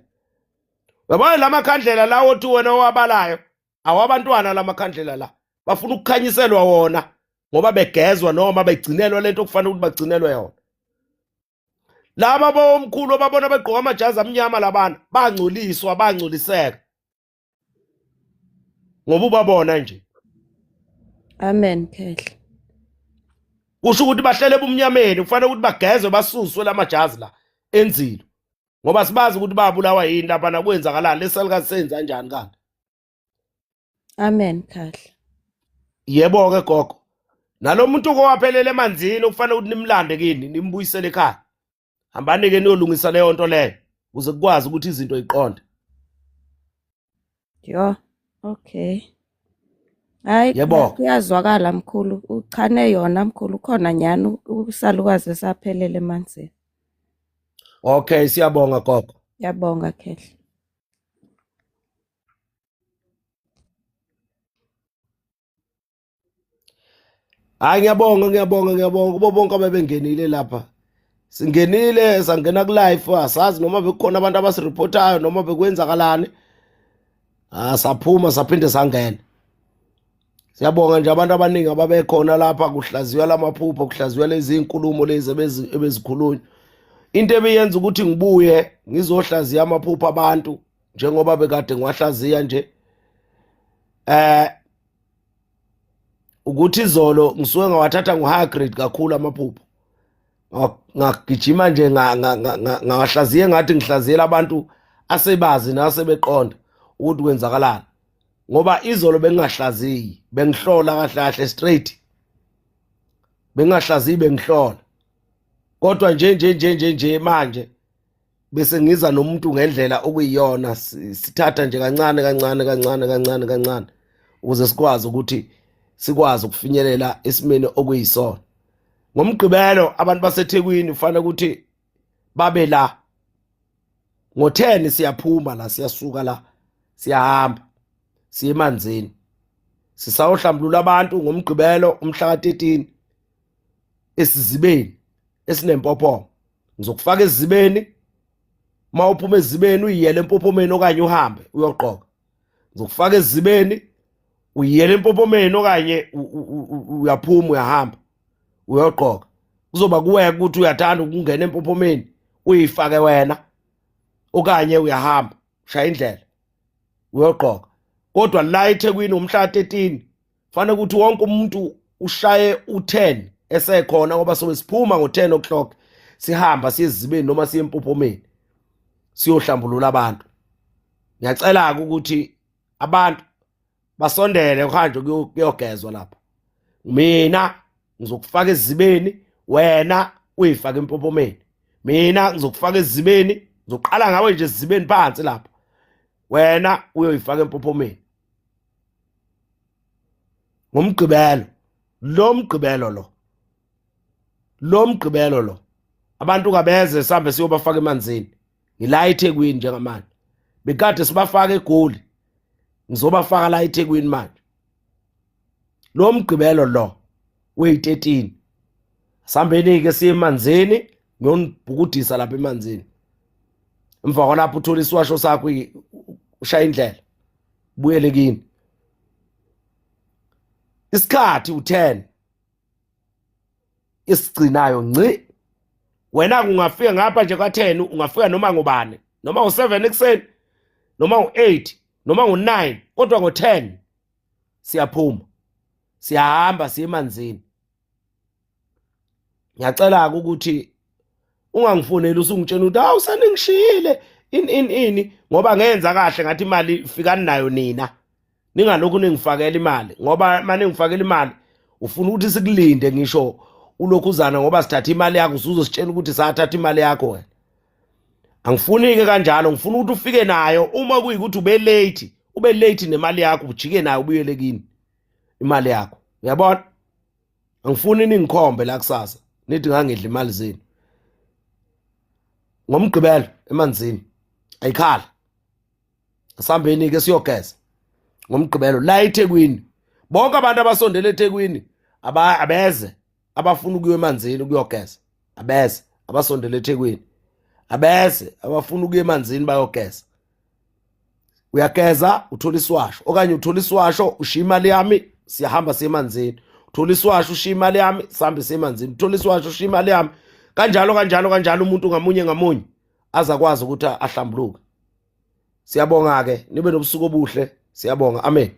Uyabona la makhandlela lawo othi wena owabalayo awabantwana, la makhandlela la bafuna ukukhanyiselwa wona ngoba begezwa noma begcinelwa lento okufanele ukuthi bagcinelwe yona. Laba bomkhulu obabona begqoka amajazi amnyama labana bangcoliswa, bangcoliseka ngoba ubabona nje. Amen khehla. Kusho ukuthi bahlele ebumnyameni, kufanele ukuthi bagezwe basuswe lamajazi la enzilo ngoba sibazi ukuthi babulawa yini lapha nakwenzakalani, lesalukazi senza kanjani kanti. Amen khehla. Yebo ke gogo, nalo muntu owaphelela emanzini okufanele ukuthi nimlande kini nimbuyisele ekhaya, hambani ke niyolungisa leyo nto leyo ukuze kukwazi ukuthi izinto iqonde. Yho, okay. Hayi. Yebo. Kuyazwakala mkhulu, uchane yona mkhulu, ukhona nyhani usalukazi esaphelele emanzini. Okay, siyabonga gogo. Ngiyabonga khehla. Hayi, ngiyabonga, ngiyabonga, ngiyabonga kubo bonke abebengenile lapha. Singenile sangena ku live, asazi noma bekukhona abantu abasireportayo noma bekwenzakalani. Ah, saphuma saphinde sangena. Siyabonga nje abantu abaningi ababekhona lapha kuhlaziywa lamaphupho, kuhlaziywa lezi inkulumo lezi ebezikhulunywa. Into ebiyenza ukuthi ngibuye ngizohlaziya amaphupho abantu njengoba bekade ngiwahlaziya nje ukuthi izolo ngisuke ngawathatha ngo-high grade kakhulu amaphupho, ngagijima nje ngawahlaziye ngathi ngihlaziyela abantu asebazi nasebeqonda ukuthi kwenzakalani, ngoba izolo bengingahlaziyi, bengihlola kahle kahle straight, bengingahlaziyi, bengihlola. Kodwa nje nje nje nje nje manje bese ngiza nomuntu ngendlela okuyiyona, sithatha nje kancane kancane kancane kancane kancane ukuze sikwazi ukuthi sikwazi ukufinyelela esimeni okuyisona. Ngomgqibelo abantu baseThekwini kufanele ukuthi babe la ngo-10, siyaphuma la, siyasuka la, siyahamba siye emanzini, sisayohlambulula abantu ngomgqibelo umhla ka-13 esizibeni esinempophoma. Ngizokufaka esizibeni, uma uphuma esizibeni uyiyele empophomeni okanye uhambe uyogqoka. Ngizokufaka esizibeni uyiyele empophomeni okanye uyaphuma uyahamba uyogqoka. Kuzoba kuwe ukuthi uyathanda ukungena empophomeni uyifake wena okanye uyahamba ushaya indlela uyogqoka. Kodwa la eThekwini umhla 13 fanele ukuthi wonke umuntu ushaye u10 esekhona, ngoba sobe siphuma ngo10 o'clock sihamba siye ezizibeni noma siye empophomeni siyohlambulula abantu. Ngiyacela ke ukuthi abantu basondele kuhanjwe kuyogezwa lapha. Mina ngizokufaka ezizibeni, wena uyifake empophomeni. Mina ngizokufaka ezizibeni, ngizoqala ngawe nje ezizibeni phansi lapha, wena uyoyifaka empophomeni ngomgqibelo lo, mgqibelo lo, lo mgqibelo lo. Abantu kabeze sihambe siyobafaka emanzini. Ngila eThekwini njengamanje, bekade sibafaka eGoli, ngizobafaka la eThekwini manje lo mgqibelo lo weyi-13. Sihambeni-ke siye emanzini, ngiyonibhukudisa lapha emanzini. Emva kwalapho uthola isiwasho sakho, ushaya indlela buyele kini. Isikhathi u10 isigcinayo ngci. Wena ungafika ngapha nje ka-10, ungafika noma ngubani, noma u-7 ekuseni, noma u-8, noma u-9, kodwa ngo-10. Siyaphuma, siyahamba siye emanzini. Ngiyacela-ke ukuthi ungangifoneli usungitshela ukuthi hawu saningishiyile ini ini ini, ngoba ngenza kahle ngathi imali fikani nayo nina, ningalokhu ningifakela imali, ngoba uma ningifakela imali ufuna ukuthi sikulinde ngisho ulokhuzana, ngoba sithatha imali yakho usuzositshela ukuthi sathatha imali yakho wena. Angifuni-ke kanjalo, ngifuna ukuthi ufike nayo. Uma kuyikuthi ube late, ube late nemali yakho, ujike nayo ubuyele kini imali yakho, uyabona? Angifuni ningikhombe la kusasa nithi ngangidla imali zenu. Ngomgqibelo emanzini ayikhala, asihambeni ke siyogeza ngomgqibelo la eThekwini. Bonke abantu abasondele eThekwini abeze, abafuna ukuya emanzini ukuyogeza abeze, abasondele eThekwini abeze, abafuna ukuya emanzini bayogeza. Uyageza uthola isiwasho, okanye uthola isiwasho ushiya imali yami, siyahamba siye emanzini. Uthola isiwasho ushiya imali yami, sihambe siye emanzini. Uthola isiwasho ushiya imali yami, kanjalo kanjalo kanjalo, umuntu ngamunye ngamunye azakwazi ukuthi ahlambuluke. Siyabonga ke, nibe nobusuku obuhle. Siyabonga, amen.